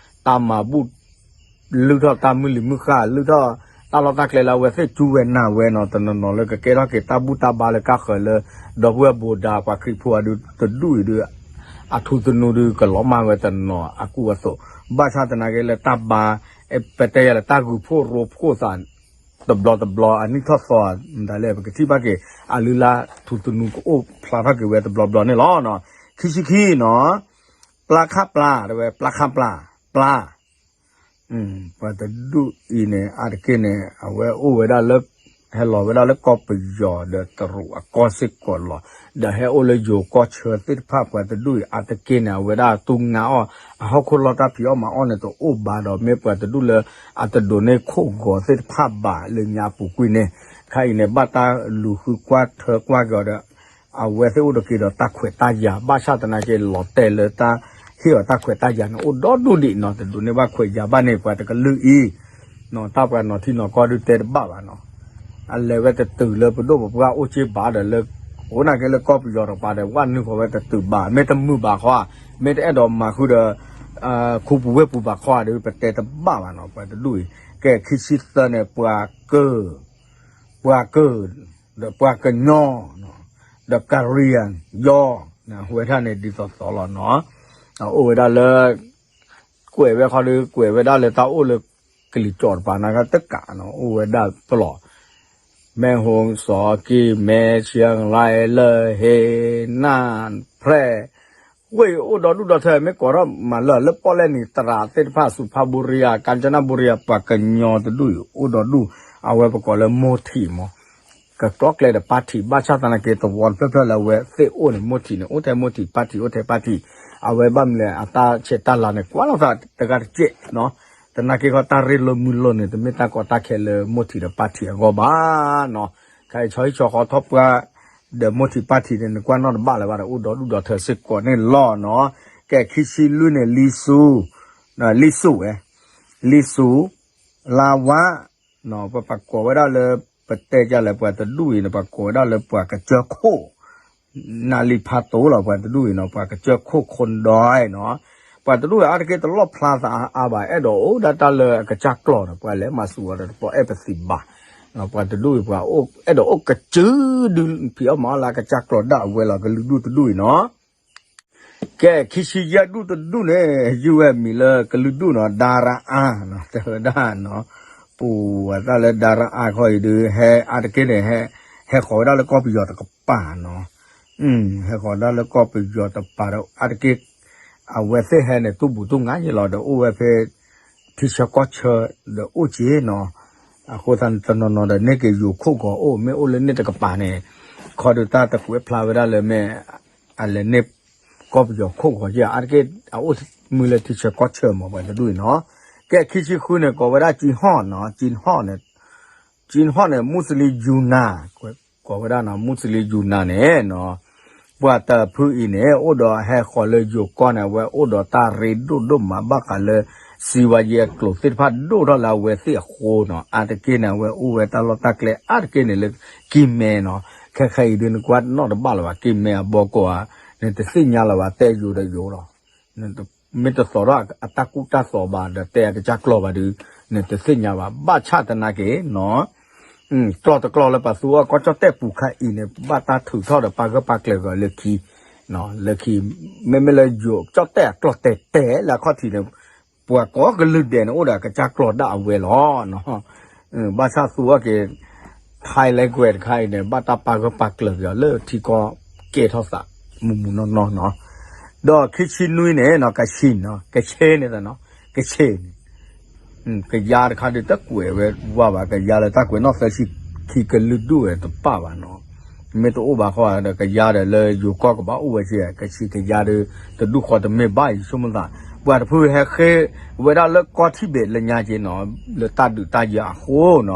တၢ်မၤဘူၣ် လုၢ်ထီၣ်တၢ်မုၢ်လံၤမုၢ်ဃၢ် လုၢ်ထီၣ်တၢ်လီၢ်တၢ်ကျဲလၢအဝဲသ့ၣ်ကူဝဲနၤဝဲနီၤ, တနီၤနီၤလၢကကဲထီၣ်က့ၤတၢ်ဘူၣ်တၢ်ဘါလၢကါဃၢၤလၢ ဒီပုၢ်ဝဲၢ်ဘိးဒါ ပှၤခရံာ်ဖိအဒုးတဒူၣ်အံၤဒီး အထူသနူဒုးကလီၤမၢ်ဝဲတနီၤအကူအသိး, ဘၣ်ဆၣ်သနာ်က့လၢတၢ်ဘါ ပတဲယၤလၢတၢ်ဂုာ်ဖှိၣ်ရိဖှိၣ်သး တဘျီတဘျီ အနံၣ်ထီၣ်သီ မတၤလဲၣ် ပကထံၣ်ဘၣ်က့ၤ အလုၢ်အလၢ်ထူသနူကအိၣ်ဖျါထီၣ်က့ၤဝဲတဘျီဘျီန့ၣ်လီၤ. ခံဆံခံနီၤ, ပျၢ်ခၣ်ပျၢ် တဲဝဲ ပျၢ်ခၣ်ပျၢ် ပျၢ် ပှၤတဒူၣ်အံၤန့ၣ် အါတက့ၢ်န့ၣ် အဝဲအိၣ်ဝဲဒၣ်လၢ ဟဲလီၤဝဲဒၣ်လၢကီၢ်ပယီၤဒီးတရူးအကီၢ်စ့ၢ်ကီးလီၤ. ဒီးဟဲအိၣ်လၢယိၤကီၢ်ဆၢသ့ၣ်တဖၣ် ပှၤတဒူၣ်အံၤအါတက့ၢ်န့ၣ် အဝဲဒၣ်တူၢ်ငါအီၣ် အဟီၣ်ခိၣ်လီၢ်တၢ်ဖံးအီၣ်မၤအီၣ်န့ၣ်တအိၣ်ဘၣ်ဒီး မ့ၢ်ပှၤတဒူၣ်လၢအတဒိးန့ၢ်ခိၣ်ဂီၤသ့ၣ်တဖၣ်ဘၣ် လၢညါအပူၤကွံာ်န့ၣ် ခါအံၤန့ၣ် ဘၣ်တၢ်လူၤဃုကွၢ်ထၢကွၢ်က့ၤအီၤဒီး အဝဲသ့ၣ်အိၣ်တက့ၤဒီးတၢ်ခွဲးတၢ်ယာ် ဘၣ်ဆၣ်သနာ်က့လီၤတဲာ်လၢတၢ်ဟ့ၣ်အီၤတၢ်ခွဲးတၢ်ယာ်န့ၣ် အိၣ်ဒီဒူၣ်ဒံးနီၤ, တဒိးန့ၢ်ဘၣ်ခွဲးယာ်ဘၣ်န့ၣ် ပှၤတကလုာ်အံၤ နီၤ တၢ်ပှၤနီၤထံနီၤကီၢ်ဒုးတဲတဘၣ်ဘၣ်နီၤ, အလဲၤဝဲတတုၤလၢပဒိၣ်ပပှၢ်အိၣ်က့ဘၣ်ဒီးလၢ အိၣ်နာ်က့လၢကီၢ်ပယီၤတကပၤဒီး ဝဲနုာ်ဃီၤဝဲတတုၤဘၣ် မ့ၢ်တမုာ်ဘၣ်ခီဧါ, မ့ၢ်တအဲၣ်ဒိးမၤဃုာ်ဒီး ခူပူၤဝ့ၢ်ပူၤဘၣ်ခီဧါဒီး ပတဲတဘၣ်ဘၣ်နီၤ, ပှၤတဒူၣ်အံၤ ကဲခံဆံသၢန့ၣ် ပှၤကၢ ပှၤကၢ ဒီးပှၤကညီ ဒီးကရံယါ ယီ ဝဲဒၣ်န့ၣ်ဒ်သိးသိးလီၤနီၤ, အိၣ်ဝဲဒၣ်လၢ ကွဲးဝဲခီဒီး ကွဲးဝဲဒၣ်လၢတၢ်အိၣ်လၢကလံၤကၠီၣ်တပၤနာ်က့တကးနီၤ, အိၣ်ဝဲဒၣ်ပလီၢ် မဲၢ်ဟိၣ်စီၤကံၢ်မဲ ဆံၣ်လါလဲၢ်ဟ့ နၢ်ဖျဲၣ် ဝဲအံၤအိၣ်ဒီဒူၣ်ဒီထၢ မ့ၢ်ကိးထီၣ်မၤလၢာ်လၢပီၣ်လဲၣ်နံၤ သရၣ်သ့ၣ်တဖၣ် စူၤဖါဘူရံယါ ကၣ်ကၠနၣ်ဘူရံယါ ပှၤကညီတဒူၣ်အံၤ အိၣ်ဒီဒူၣ် အဝဲပကိးလၢမိၢ်ထံးမး ကကျီကျဲဒီးပၢ်ထံး ဘၣ်ဆၣ်သနာ်က့ သဝီတဖျၢၣ်ဖျၢၣ်လၢအဝဲသ့ၣ်အိၣ်န့ၣ် မိၢ်ထံးန့ၣ် အိၣ်ထဲမိၢ်ထံး ပၢ်ထံး အိၣ်ထဲပၢ်ထံး အဝဲဘၣ်မနုၤလဲၣ် အတၢ်ဆဲးတၢ်လၤန့ၣ် ကွၢ်လိာ်သးတဂၤတစဲးနီၤ, သနာ်က့ခီတၢ်ရ့လိာ်မုာ်လိာ်န့ၣ် တမ့ၢ်တၢ်ကီတၢ်ခဲလၢမိၢ်ထံးဒီးပၢ်ထံးအဂီၢ်ဘၣ်နီၤ, ခဲအံၤဆီဟံၣ်ဆီဃီထီၣ်ပှၢ် ဒီးမိၢ်ထံးပၢ်ထံးန့ၣ် နကွၢ်နီၣ်တဘၣ်လၢၤဘၣ်ဒီး အိၣ်ဒီဒူၣ်ဒီထၢစ့ၢ်ကီးန့ၣ်လီၤနီၤ, ကဲခံဆံလွံၢ်န့ၣ် လံစူ လံစူဝဲ လံစူ လါဝါ ပပာ်ကိးဝဲဒၣ်လၢ ပတဲကလဲၣ် ပှၤတဒူၣ်အံၤန့ၣ် ပှၤကိးဝဲဒၣ်လၢပှၤကစၢၢ်ခိၣ် နၢ်လံဖးတိလီၤ ပှၤတဒူၣ်အံၤနီၤ ပှၤကစၢၢ်ခိၣ်ခိၣ်ဒီနီၤ ပှၤတဒူၣ်အံၤအါတက့ၢ်တလီၣ်ဖျါသးအါဘၣ် အဲၣ်ဒိးအိၣ်ဒၣ်တၢ်လၢအကစၢ်ကျီၢ်ဒီး ပှၤလဲၤမၤစူၤအီၤဒီးတပိာ်အဲၣ်ပသံးဘၣ် ပှၤတဒူၣ်အံၤ ပှၤအဲၣ်ဒိးအိၣ်ကစုဒု ဖံးအီၣ်မၤအီၣ်လၢအကစၢ်ကျီၢ်ဒၣ်အဝဲလီၤ ကလုာ်ဒူၣ်တဒူၣ်အံၤနီၤ ကဲ ခံဆံယဲၢ်ဒူၣ်တဒူၣ်န့ၣ် ယုၢ်ဝဲမံၤလၢကလုာ်ဒူၣ်နီၤ ဒါရအါနီၤ တဲဝဲဒၣ်နီၤ ပူၤဝဲတၢ်လၢ ဒါရအါခီအံၤဒုး ဟဲအါတက့ၢ်န့ၣ် ဟဲဃီၤဝဲဒၣ်လၢကီၢ်ပယီၤတကပၤနီၤ ဟဲဃီၤဒၣ်လၢကီၢ်ပယီၤတကပၤဒီး အါတက့ၢ် အဝဲသ့ၣ်ဟဲန့ၣ် တူၢ်ဘူးတူၢ်ငါယဲလီၤ ဒီးအိၣ်ဝဲဖဲ ထံဆၢကီၢ်ဆၢ ဒီးအိၣ်က့ၤနီၤ အဃိသတးန့ၣ် တနီၤနီၤဒီးန့ၢ်က့ၤယိၤခိၣ်ကီးအိၣ် မ့ၢ်အိၣ်လၢန့ၣ်တကပၤန့ၣ် ခီဒုးတၢ်တကွဲးဖျါဝဲဒၣ်လၢမ့ၢ် အလဲၤန့ၢ်ကီၢ်ပယီၤခိၣ်ကီးက့ၤ အါတက့ၢ် အအိၣ်မုၢ်လၢထံဆၢကီၢ်ဆၢမး ပှၤတဒူၣ်အံၤနီၤ ကဲ ခံဆံဃုန့ၣ် ကိးဝဲဒၣ်ကၠံဟီၣ်နီၤ ကၠံဟီၣ်န့ၣ် ကၠံဟီၣ်န့ၣ် မူစလံယူနၤ ကိးဝဲဒၣ်နီၤ မူစလံယူနၤန့ၣ်နီၤ ပှၤတဖုအံၤန့ၣ် အိၣ်ဒီးဟဲဃီၤလၢယိၤကီၢ်န့ၣ် အဝဲအိၣ်ဒီးတၢ်ရ့ဒိၣ်ဒိၣ်မးဘၣ်ဃးလၢ စံးဝါယဲအကျိာ်သ့ၣ်တဖၣ်ဒိၣ်ထီၣ်လၢအဝဲသ့ၣ်အဃိနီၤ အါတက့ၢ်န့ၣ် အဝဲအိၣ်ဝဲတၢ်လီၢ်တၢ်ကျဲအါတက့ၢ်န့ၣ်လၢ ကံၢ်မဲနီၤ ခဲခါအံၤဒုးနကွၢ်နီၣ်တဘၣ်လၢၤဘၣ် ကံၢ်မဲအဘီကီးဧါ နတသ့ၣ်ညါလၢၤဘၣ် တဲယိၤဒီးယိၤလီၤ မ့ၢ်တသိးထီၣ်အတၢ်ကူတၢ်သိးဘၣ် ဒီးတဲအကစၢ်ကျီၢ်ဘၣ်ဒုး နတသ့ၣ်ညါဘၣ် ဘၣ်ဆၣ်သနာ်က့နီၤ ကျီၢ်တကျီၢ်လၢပှၤသူအီၤကီၢ်ကၠီၣ်တဲၣ်ပူၤခါအံၤန့ၣ် ဘၣ်တၢ်ထုးထီၣ်ဒီးပာ်ဂၢၢ်ပာ်ကျၢၤဂီၤလၢခံ လၢခံ မ့မ့ၢ်လၢယိၤကၠီၣ်တဲၣ်အကျီၢ်တဲာ်တဲာ်လၢအခီၣ်ထံးန့ၣ် ပှၤကိးကလုာ်ဒဲးန့ၣ် အိၣ်ဒီးအကစၢ်ကျီၢ်ဒၣ်အဝဲလီၤ ဘၣ်ဆၣ်သူအီၤက့ၤ Thai language တခါအံၤန့ၣ် ဘၣ်တၢ်ပာ်ဂၢၢ်ပာ်ကျၢၤက့ၤအီၤလၢထံကီၢ်ကဲထီၣ်သး မုၢ်မုၢ်နီၢ်နီၢ်နီၤ ဒီးခံဆံနွံန့ၣ်နီၤ ကဆံးနီၤ ကဆ့န့ၣ်နီၤ ကဆ့းန့ၣ် ကယါတခါဒုးတကွဲးဝဲဝါဘၣ် ကယါလၢတၢ်ကွဲးနီၣ်သၢဆံခံကလုာ်ဒူၣ်ဝဲတပၣ်ဘၣ်နီၤ မ့ၢ်တအိၣ်ဘၣ်ဃီဒီးကယါဒီးလၢယိၤကီၢ်ကဘၣ်အိၣ်ဝဲက့ ကဆံးကယါဒီး တဒူၣ်ဃီတမ့ၢ်ဘၣ်အံၤဆိကမိၣ်သး ပှၤတဖုဟဲဃ့ဝဲဒၣ်လၢကီၢ်ထံဘ့ၣ်လၢညါက့နီၤ လၢတၢ်ဒုးတၢ်ယၤအဃိနီၤ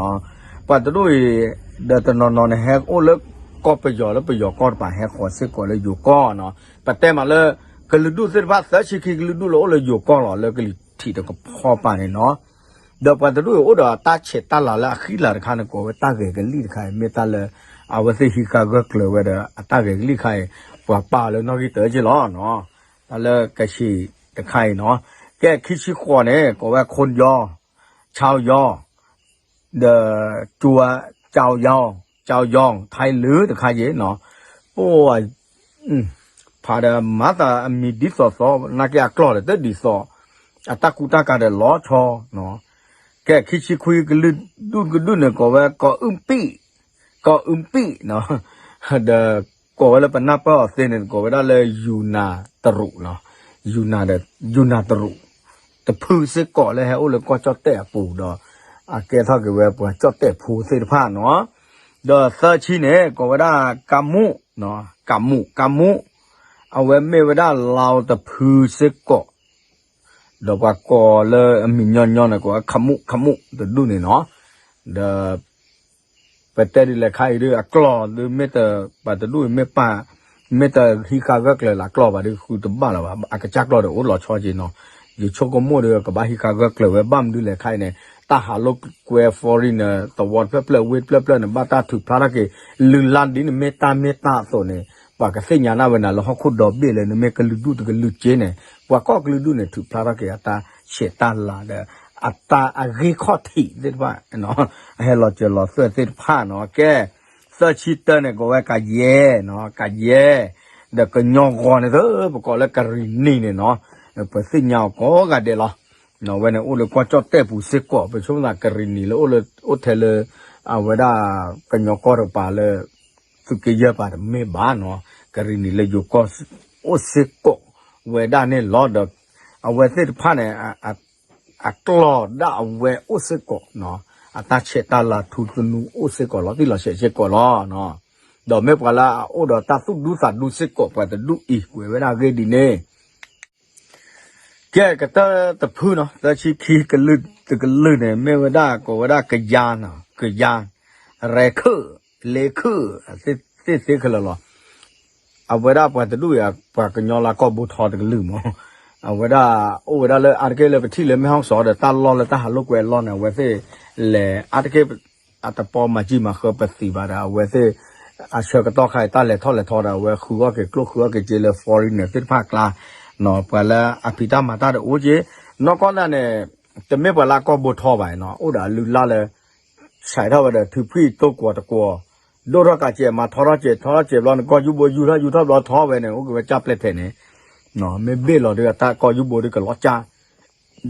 ပှၤတဒူၣ်အံၤ ဒီးတနီၤနီၤန့ၣ် ဟဲအိၣ်လၢကီၢ်ပယီၤလၢပယီၤကီၢ်တပၤ ဟဲဃီၤစ့ၢ်ကီးလၢယိၤကီၢ်နီၤ ပတဲမးလၢ ကလုာ်ဒူၣ်သ့ၣ်တဖၣ်သၢဆံခံကလုာ်ဒူၣ်လၢအိၣ်လၢယိၤကီၢ်လီၤ လၢကလံၤထံးတကဖီပၤန့ၣ်နီၤ ဒီးပှၤတဒူၣ်အံၤအိၣ်ဒီးတၢ်ဆဲးတၢ်လၤလၢအဃံလၤတခါန့ၣ် ကိးဝဲတၢ်ဂဲၤကလံၣ်တခါအံၤ မ့ၢ်တၢ်လၢ အဝဲသ့ၣ်ဟံးဃာ်ဂၢၢ်ကျၢၤဝဲဒီး အတၢ်ဂဲၤကလံၣ်တခါအံၤ ပှၤပာ်လၢနီၣ်ဂံၢ်တၢက့လီၤနီၤ တၢ်လၢကဆံးတခါအံၤနီၤ ကဲခံဆံဃိးန့ၣ် ကိးဝဲခိၣ်ယီ ဆၣ်ယီ ဒီး ကၠူ ကၠီယီ ကၠီယီ ထဲလုတခါယ့ၣ်နီၤ ပ ဖးဒီးမၤသးအမံၤဒ်သိးသိး နာ်က့အကျီၢ်ဒီးတဒ်သိး အတၢ်ကူတၢ်ကၤဒီးလီၤဆီနီၤ ကဲခံဆံခွံကလုာ်ဒူၣ်ကဒူၣ်န့ၣ် ကိးဝဲကီၢ်အုၣ်ပံၣ် ကီၢ်အုၣ်ပံၣ်နီၤ ဒီးကိးဝဲလၢပနၢ်ပၢၢ်အီၤသ့န့ၣ် ကိးဝဲဒၣ်လၢယူနၤတရူးနီၤ ယူနၤဒီး ယူနၤတရူး တဖုစ့ၢ်ကီးလၢဟဲအိၣ်လၢကီၢ်ကၠီၣ်တဲၣ်အပူၤဒီး အကဲထီၣ်က့ၤဝဲပှၤကၠီၣ်တဲၣ်ဖိသ့ၣ်တဖၣ်နီၤ ဒီးသၢဆံန့ၣ် ကိးဝဲဒၣ်ကါမူၣ် ကါမူၣ် ကါမူၣ် အဝဲမ့ၢ်ဝဲဒၣ်လါတဖုစ့ၢ်ကီး ဒီးပှၤကိးလၢအမံၤညီညီန့ၣ် ကိးဝဲခမူၣ် ခမူၣ်တဒူၣ်န့ၣ်နီၤ ဒီး ပတဲဒ်လဲၣ်ခါအံၤဒုး အကျီၢ်ဒုးမ့ၢ်တ ပှၤတဒူၣ်အံၤမ့ၢ်ပာ် မ့ၢ်တဟံးဃာ်ဂၢၢ်ကျၢၤလၢအကျီၢ်ဘၣ်ဒုး ဃုတဘၣ်လၢၤဘၣ် အကစၢ်ကျီၢ်ဒီးအိၣ်လီၤဆီက့နီၤ ယဆိကမိၣ်ဒီး ကဘၣ်ဟံးဃာ်ဂၢၢ်ကျၢၤဝဲ ဘၣ်မနုၤလဲၣ်ခါအံၤန့ၣ် တၢ်ဟးလိာ်ကွဲ foreigner သဝီတဖျၢၣ်ဖျၢၣ် ဝ့ၢ်တဖျၢၣ်ဖျၢၣ်န့ၣ် ဘၣ်တၢ်ထုးဖျါထီၣ်က့ၤ လုၢ်လၢ်ဒ်နမ့ၢ်တၢ်မ့ၢ်တၢ်အသိးန့ၣ် ပှၤကသ့ၣ်ညါနၢ်ဝဲနၤလၢဟီၣ်ခိၣ်ဒီဘ့ၣ်လၢ နမ့ၢ်ကလုာ်ဒူၣ်တကလုာ်က့န့ၣ် ပှၤကိးကလုာ်ဒူၣ်န့ၣ် ထုးဖျါထီၣ်က့ၤအတၢ်ဆဲးတၢ်လၤဒီး အတၢ်အဂ့ၢ်ခီၣ်ထံးသ့ၣ်တဖၣ် အဟဲလီၤစၢၤလီၤသွဲၣ်သ့ၣ်တဖၣ်နီၤ ကဲ သၢဆံတၢန့ၣ် ကိးဝဲကယဲၢ်နီၤ ကယဲၢ် ဒီးကညီဂီၤန့ၣ်သၢ ပကိးလၢကရံၣ်နံၤန့ၣ်နီၤ ပသ့ၣ်ညါအီၤကိးဂၤဒဲးလီၤ အဝဲန့ၣ်အိၣ်လၢကီၢ်ကၠီၣ်တဲၣ်ပူၤစ့ၢ်ကီး ပဆိကမိၣ်သးကရံၣ်နံၤလၢအိၣ်လၢ အိၣ်ထဲလၢ အဝဲဒၣ်ကညီကီၢ်တကပၤလၢ သုးက့ယဲၢ်ပၤတမ့ၢ်ဘၣ်နီၤ ကရံၣ်နံၤလၢယိၤကီၢ်အိၣ်စ့ၢ်ကီးဝဲဒၣ်န့ၣ်လီၤဒီး အဝဲသ့ၣ်တဖၣ်န့ၣ် အကျီၢ်ဒၣ်အဝဲအိၣ်စ့ၢ်ကီးနီၤ အတၢ်ဆဲးတၢ်လၤထူသနူအိၣ်စ့ၢ်ကီးလီၤတံၢ်လီၤဆဲးစ့ၢ်ကီးလီၤ ဒီးမ့ၢ်ပှၤလၢအအိၣ်ဒီးတၢ်သူၣ်ဒူသးဒူစ့ၢ်ကီး ပှၤတဒူၣ်အံၤ ကွဲးဝဲဒၣ်အဂ့ၢ်ဒ်န့ၣ် ကဲကတၢၢ်တဖုနီၤ သၢဆံခံကလုာ်တကလုာ်န့ၣ် မ့ၢ်ဝဲဒၣ်ကိးဝဲဒၣ်ကယါနီၤ ကယါ ရဲခုတ် လေးခုတ် သ့ၣ်သ့ၣ်ခဲလၢာ်လီၤ အဝဲဒၣ်ပှၤတဒူၣ်အံၤ ပှၤကညီလၢကီၢ်ဘိထီတကလုာ်မး အဝဲဒၣ်အိၣ်ဝဲဒၣ်လၢအါတက့ၢ်လၢပထံၣ်လၢမဲၢ်ဟီၣ်စီၤဒီးတၢ်လီၢ်လၢတၢ်ဟးလိာ်ကွဲအလီၢ်န့ၣ် အဝဲသ့ၣ်လဲၤအါတက့ၢ် အတပီမၤကံၢ်မၤဃၢပသံးဘၣ်ဒီး အဝဲသ့ၣ် အဆၢကတီၢ်ခါအံၤ တၢ်လဲၤထီၣ်လဲၤထီဒီး အဝဲဃုအီၣ်က့ၤကျိၣ်ဃုအီၣ်က့ၤစ့လၢ foreigner သ့ၣ်တဖၣ်အကျါ, ပှၤလၢအဖံးတၢ်မၤတၢ်ဒီးအိၣ်က့, နီၢ်ကီၢ်ဒၣ်န့ၣ် တမ့ၢ်ပှၤလၢအကီၢ်ဘိထီဘၣ်နီၤ, အိၣ်ဒီးအလုၢ်အလၢ်လၢ ဆဲးထီၣ်ဝဲဒီး ထုးဖှံၣ်တိၢ်ကွီၤတကွီၤ, ဒိၣ်ထီၣ်ကးစဲး မၤထီထီၣ်စဲး ထီထီၣ်စဲးဘျီ နကီၢ်ယူၢ်ဘိယူၢ်ထီၣ်ယူၢ်ထီၣ်ဘျီထီဝဲန့ၣ် အိၣ်က့ၤဝဲကၢ်ပျဲၢ်ထဲးန့ၣ်, မ့ၢ်ဘ့ၣ်လီၤဒီး တၢ်ကီၢ်ယူၢ်ဘိဒီးကလီၤကၢ်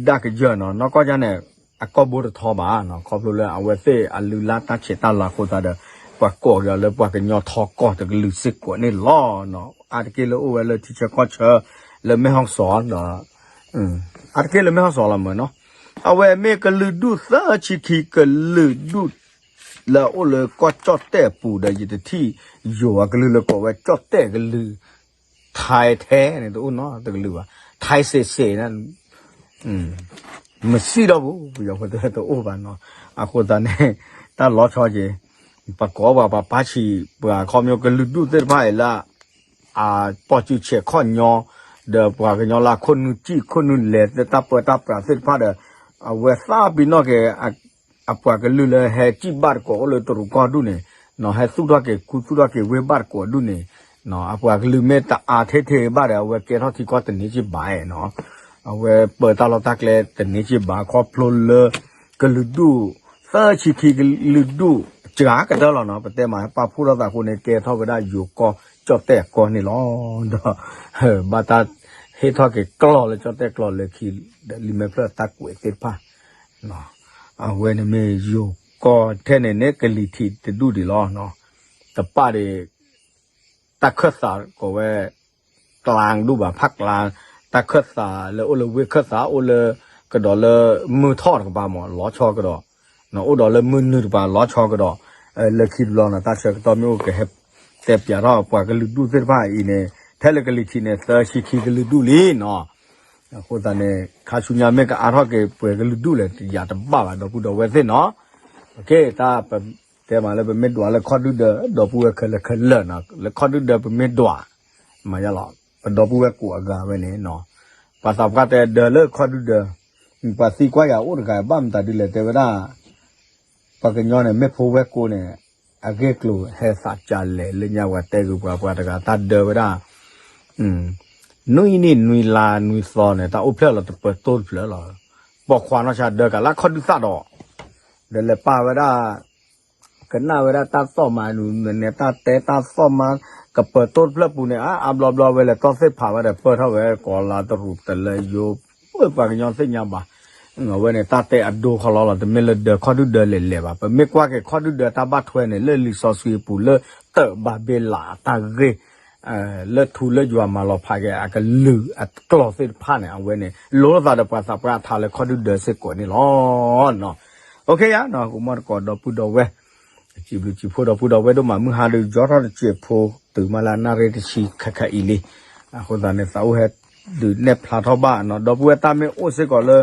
ဒၣ်ကယၢၢ်နီၤ, နီၢ်ကီၢ်ဒၣ်န့ၣ် အကီၢ်ဘိတထီဘၣ်နီၤ, ခီဖျိလၢအဝဲသ့ၣ်အလုၢ်အလၢ်တၢ်ဆဲးတၢ်လၤအဃိသတးဒီး ပှၤကိးက့ၤအီၤလၢပှၤကညီထီကီၢ်တကလုာ်စ့ၢ်ကီးန့ၣ်လီၤ. အါတက့ၢ်လၢအိၣ်ဝဲလၢထံဆၢကီၢ်ဆၢ လၢမဲၢ်ဟီၣ်စီၤဒီး အါတက့ၢ်လၢမဲၢ်ဟီၣ်စီၤလီၤမ့ၢ်နီၤ, အဝဲမ့ၢ်ကလုာ်ဒူၣ်သၢဆံခံကလုာ်ဒူၣ် လၢအအိၣ်လၢကီၢ်ကၠီၣ်တဲၣ်အပူၤဒီး ယတထံၣ်ယိၤအကလုာ်လၢကိးဝဲ ကၠီၣ်တဲၣ်ကလုာ်, ထဲထဲန့ၣ်တအိၣ်နီတကလုာ်ဘၣ်, ထဲစ့စ့န့ၣ် မစံၣ်ဒီးပူၤ ပယီၤဖိတအိၣ်ဘၣ်နီၤ, အဃိသတးန့ၣ် တၢ်လီၤဆီက့ၤ ပှၤကိးပှၤ ပှၤပၢ်ဆံး ပှၤခီဖျိကလုာ်ဒူၣ်သ့ၣ်တဖၣ်အံၤလၢ အပီၢ်စုဆဲးခီၣ်ညီ ဒီးပှၤကညီလၢခိၣ်နူာ်စံၣ်ခိၣ်နူာ်လဲၤ တၢ်ပၢတၢ်ပြးသ့ၣ်တဖၣ်ဒီး အဝဲသးပ့ၤနီၣ်က့ၤ အပှၤကလုာ်လၢဟဲစံၣ်ဘၣ်တကိးအိၣ်လၢတရူးကီၢ်ဒူၣ်န့ၣ် ဟဲသူၣ်ထီၣ်က့ၤခူသူၣ်ထီၣ်က့ၤဝ့ၢ်ဘၣ်တကိးဒူၣ်န့ၣ် အပှၤကလုာ်မ့ၢ်တအါထဲထဲဘၣ်ဒီး အဝဲကဲထီၣ်ထံကီၢ်တန့ၢ်က့ၤဘၣ်နီၤ, အဝဲပၢတၢ်လီၢ်တၢ်ကျဲတန့ၢ်က့ၤဘၣ် ခီဖျိလၢ ကလုာ်ဒူၣ် သၢဆံခံကလုာ်ဒူၣ် စှၤကတၢၢ်လီၤနီၤ, ပတဲမးပာ်ဖှိၣ်ထီၣ်သးအဃိန့ၣ် ကဲထီၣ်ဝဲဒၣ်ယိၤကီၢ်ကၠီၣ်တဲၣ်အကီၢ်န့ၣ်လီၤ, ဒီး ဘၣ်တၢ်ဟ့ၣ်ထီၣ်က့ၤကျီၢ်လၢကၠီၣ်တဲၣ်ကျီၢ်လၢခံ ဒီးလံာ်မဲာ်ဖျၢၣ်တၢ်ကွဲးသ့ၣ်တဖၣ် အဝဲန့ၣ်မ့ၢ်ယိၤကီၢ်ထဲန့ၣ်န့ၣ် ကလံၤထံးတဒူၣ်ဒံးလီၤ, တပၣ်ဒံး တၢ်ခၢၣ်သးကိးဝဲ ကျါဒူၣ်ဘၣ် ဖးကျါ, တၢ်ခၢၣ်သးလၢအိၣ်လၢဝ့ၢ်ခၢၣ်သး အိၣ်လၢကဒီးလၢမုၢ်ထီၣ်တကပၤမး လီၤဆီကဒီး, အိၣ်ဒီးလၢမုၢ်နုာ်တကပၤ လီၤဆီကဒီး, လၢခံတဘျီနီၤ တၢ်ဆၢကတီၢ်မ့ၢ်အိၣ်ကဟဲတဲပၠးထီၣ်ပှၤကလုာ်ဒူၣ်သ့ၣ်တဖၣ်အံၤန့ၣ် ထဲလၢကလံၤထံးန့ၣ် သၢဆံခံကလုာ်ဒူၣ်လံနီၤ အဃိသတးန့ၣ် ခါဆူညါမ့ၢ်ကအါထီၣ်က့ၤပှဲၤကလုာ်ဒူၣ်လဲၣ် ယၤတဘၣ်ဘၣ် ဒီပုၢ်ဒီဝဲၢ်သ့ၣ်နီၤ, တၢ်ပတဲမးလၢပမ့ၢ်ဒွးလၢခီၣ်ဒုၣ်ဒၢး ဒီပုၢ်ဝဲၢ်ခဲလၢာ်ခဲလၢာ်နီၤ လၢခီၣ်ဒုၣ်ဒၢးပမ့ၢ်ဒွး မၤယါလီၤ ပဒီပုၢ်ဝဲၢ်ကိးအဂၤဝဲန့ၣ်နီၤ, ပှၤသးပှၢ်တဲဒၢးလၢခီၣ်ဒုၣ်ဒၢး ပှၤသံကွၢ်ယၤအိၣ်တဂၤဘၣ်မတၤဒ်လဲၣ်တဲဝဲဒၣ် ပှၤကညီန့ၣ် မ့ၢ်ဖိဝဲၢ်ကိန့ၣ် အဂ့ၢ်ကျိၤဟဲသးကလဲၣ် လၢညါပှၤတဲဂ့ၤပှၤ ပှၤတဂၤတၢ်ဒၢးဝဲဒၣ် နွံနံၣ်နွံလါနွံသီန့ၣ် တၢ်အိၣ်ဖျဲၣ်လီၤတပၢၤတိၢ်တဖျၢၣ်လီၤ, ပိာ်ခွါနီၢ်ဆါဒၢးကးလၢခီၣ်ဒုၣ်သၣ်ဒီး ဒီးလဲၤပာ်ဝဲဒၣ် ကနၣ်ဝဲဒၣ်တၢ်သီၣ်မးနုၤန့ၣ် တၢ်တဲတၢ်သီၣ်မး ကပၢၤတိၢ်တဖျၢၣ်ပူၤန့ၣ် အါအါဘျီဘျီဝဲလဲၤတီၢ်သ့ၣ်ဖးဝဲဒီး ပၢၢ်ထီၣ်ဝဲကိးလါတရူးတလၢယိၤ ပှၤကညီသ့ၣ်ညါဘၣ် အဝဲန့ၣ် တၢ်တဲအဒိခီလီၤလီၤ တမ့ၢ်လၢဒၢးခီၣ်ဒုၣ်ဒၢးလဲၤလဲၤဘၣ် ပမ့ၢ်ကွၢ်က့ၤခီၣ်ဒုၣ်ဒၢးတၢ်ဘၣ်ထွဲန့ၣ် လၢလံာ်စီဆှံအပူၤ လၢတၢးဘၤဘ့လးအတၢ်ဂ့ၢ် လၢထူလၢယွၤမၤလီၤဖးက့ၤ အကလုာ်အကျိာ်သ့ၣ်တဖၣ်န့ၣ် အဝဲန့ၣ် လိၤလိာ်သးဒီးပှၤသးပှၢ်အထါလၢခီၣ်ဒုၣ်ဒၢးစ့ၢ်ကီးန့ၣ်လီၤ. အိၣ်ခ့ယါနီၤ ကမီၣ်တကိးဒီပုၢ်ဒီဝဲၢ် စံးဘျုးစံးဖှိၣ်ဒီပုၢ်ဒီဝဲၢ်ဒိၣ်မး မုၢ်ဟါဒုးယီထီၣ်တစဲးဖိ တုၤမးလၢအနၣ်ရံၣ်တဆံခဲခါအံၤလံ. အဃိသတးန့ၣ် သးအိၣ်ဟဲဒုးနဲၣ်ဖျါထီၣ်ဘၣ်နီၤ ဒီပုၢ်ဝဲၢ်တၢ်မ့ၢ်အိၣ်စ့ၢ်ကီးလၢ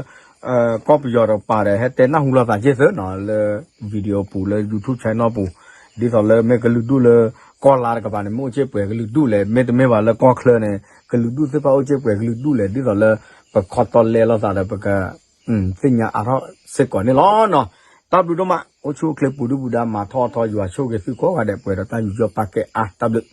ကီၢ်ပယီၤတကပၤဒီး ဟဲတဲနၢ်ဟူလိာ်သးက့ၢ်သၢနီၤ လၢ video ပူၤ လၢ YouTube channel ပူၤ ဒ်သိးလၢမ့ၢ်ကလုာ်ဒူၣ်လၢ ကီၢ်လါတကပၤန့ၣ် မ့ၢ်အိၣ်စ့ၢ်ပှဲၤကလုာ်ဒူၣ်လဲၣ် မ့တမ့ၢ်ဘၣ်လၢကီၢ်ချၢန့ၣ် ကလုာ်ဒူၣ်သ့ၣ်တဖၣ်အိၣ်စ့ၢ်ပှဲၤကလုာ်ဒူၣ်လဲၣ် ဒ်သိးလၢ ပခီတီလဲလိာ်သးဒီး ပက သ့ၣ်ညါအါထီၣ်စ့ၢ်ကီးန့ၣ်လီၤနီၤ. တၢ်ဘျုးဒိၣ်မး အိၣ်ဆူၣ်အိၣ်ချ့ပူၤဒုၣ်ပူၤဒါ မၤထီၣ်အထီ ယွၤဆိၣ်ဂ့ၤသုကိးဂၤဒဲး ပှဲၤဒီးတၢ်ယူးယီၣ်ပာ်ကဲအါ တၢ်ဘျုး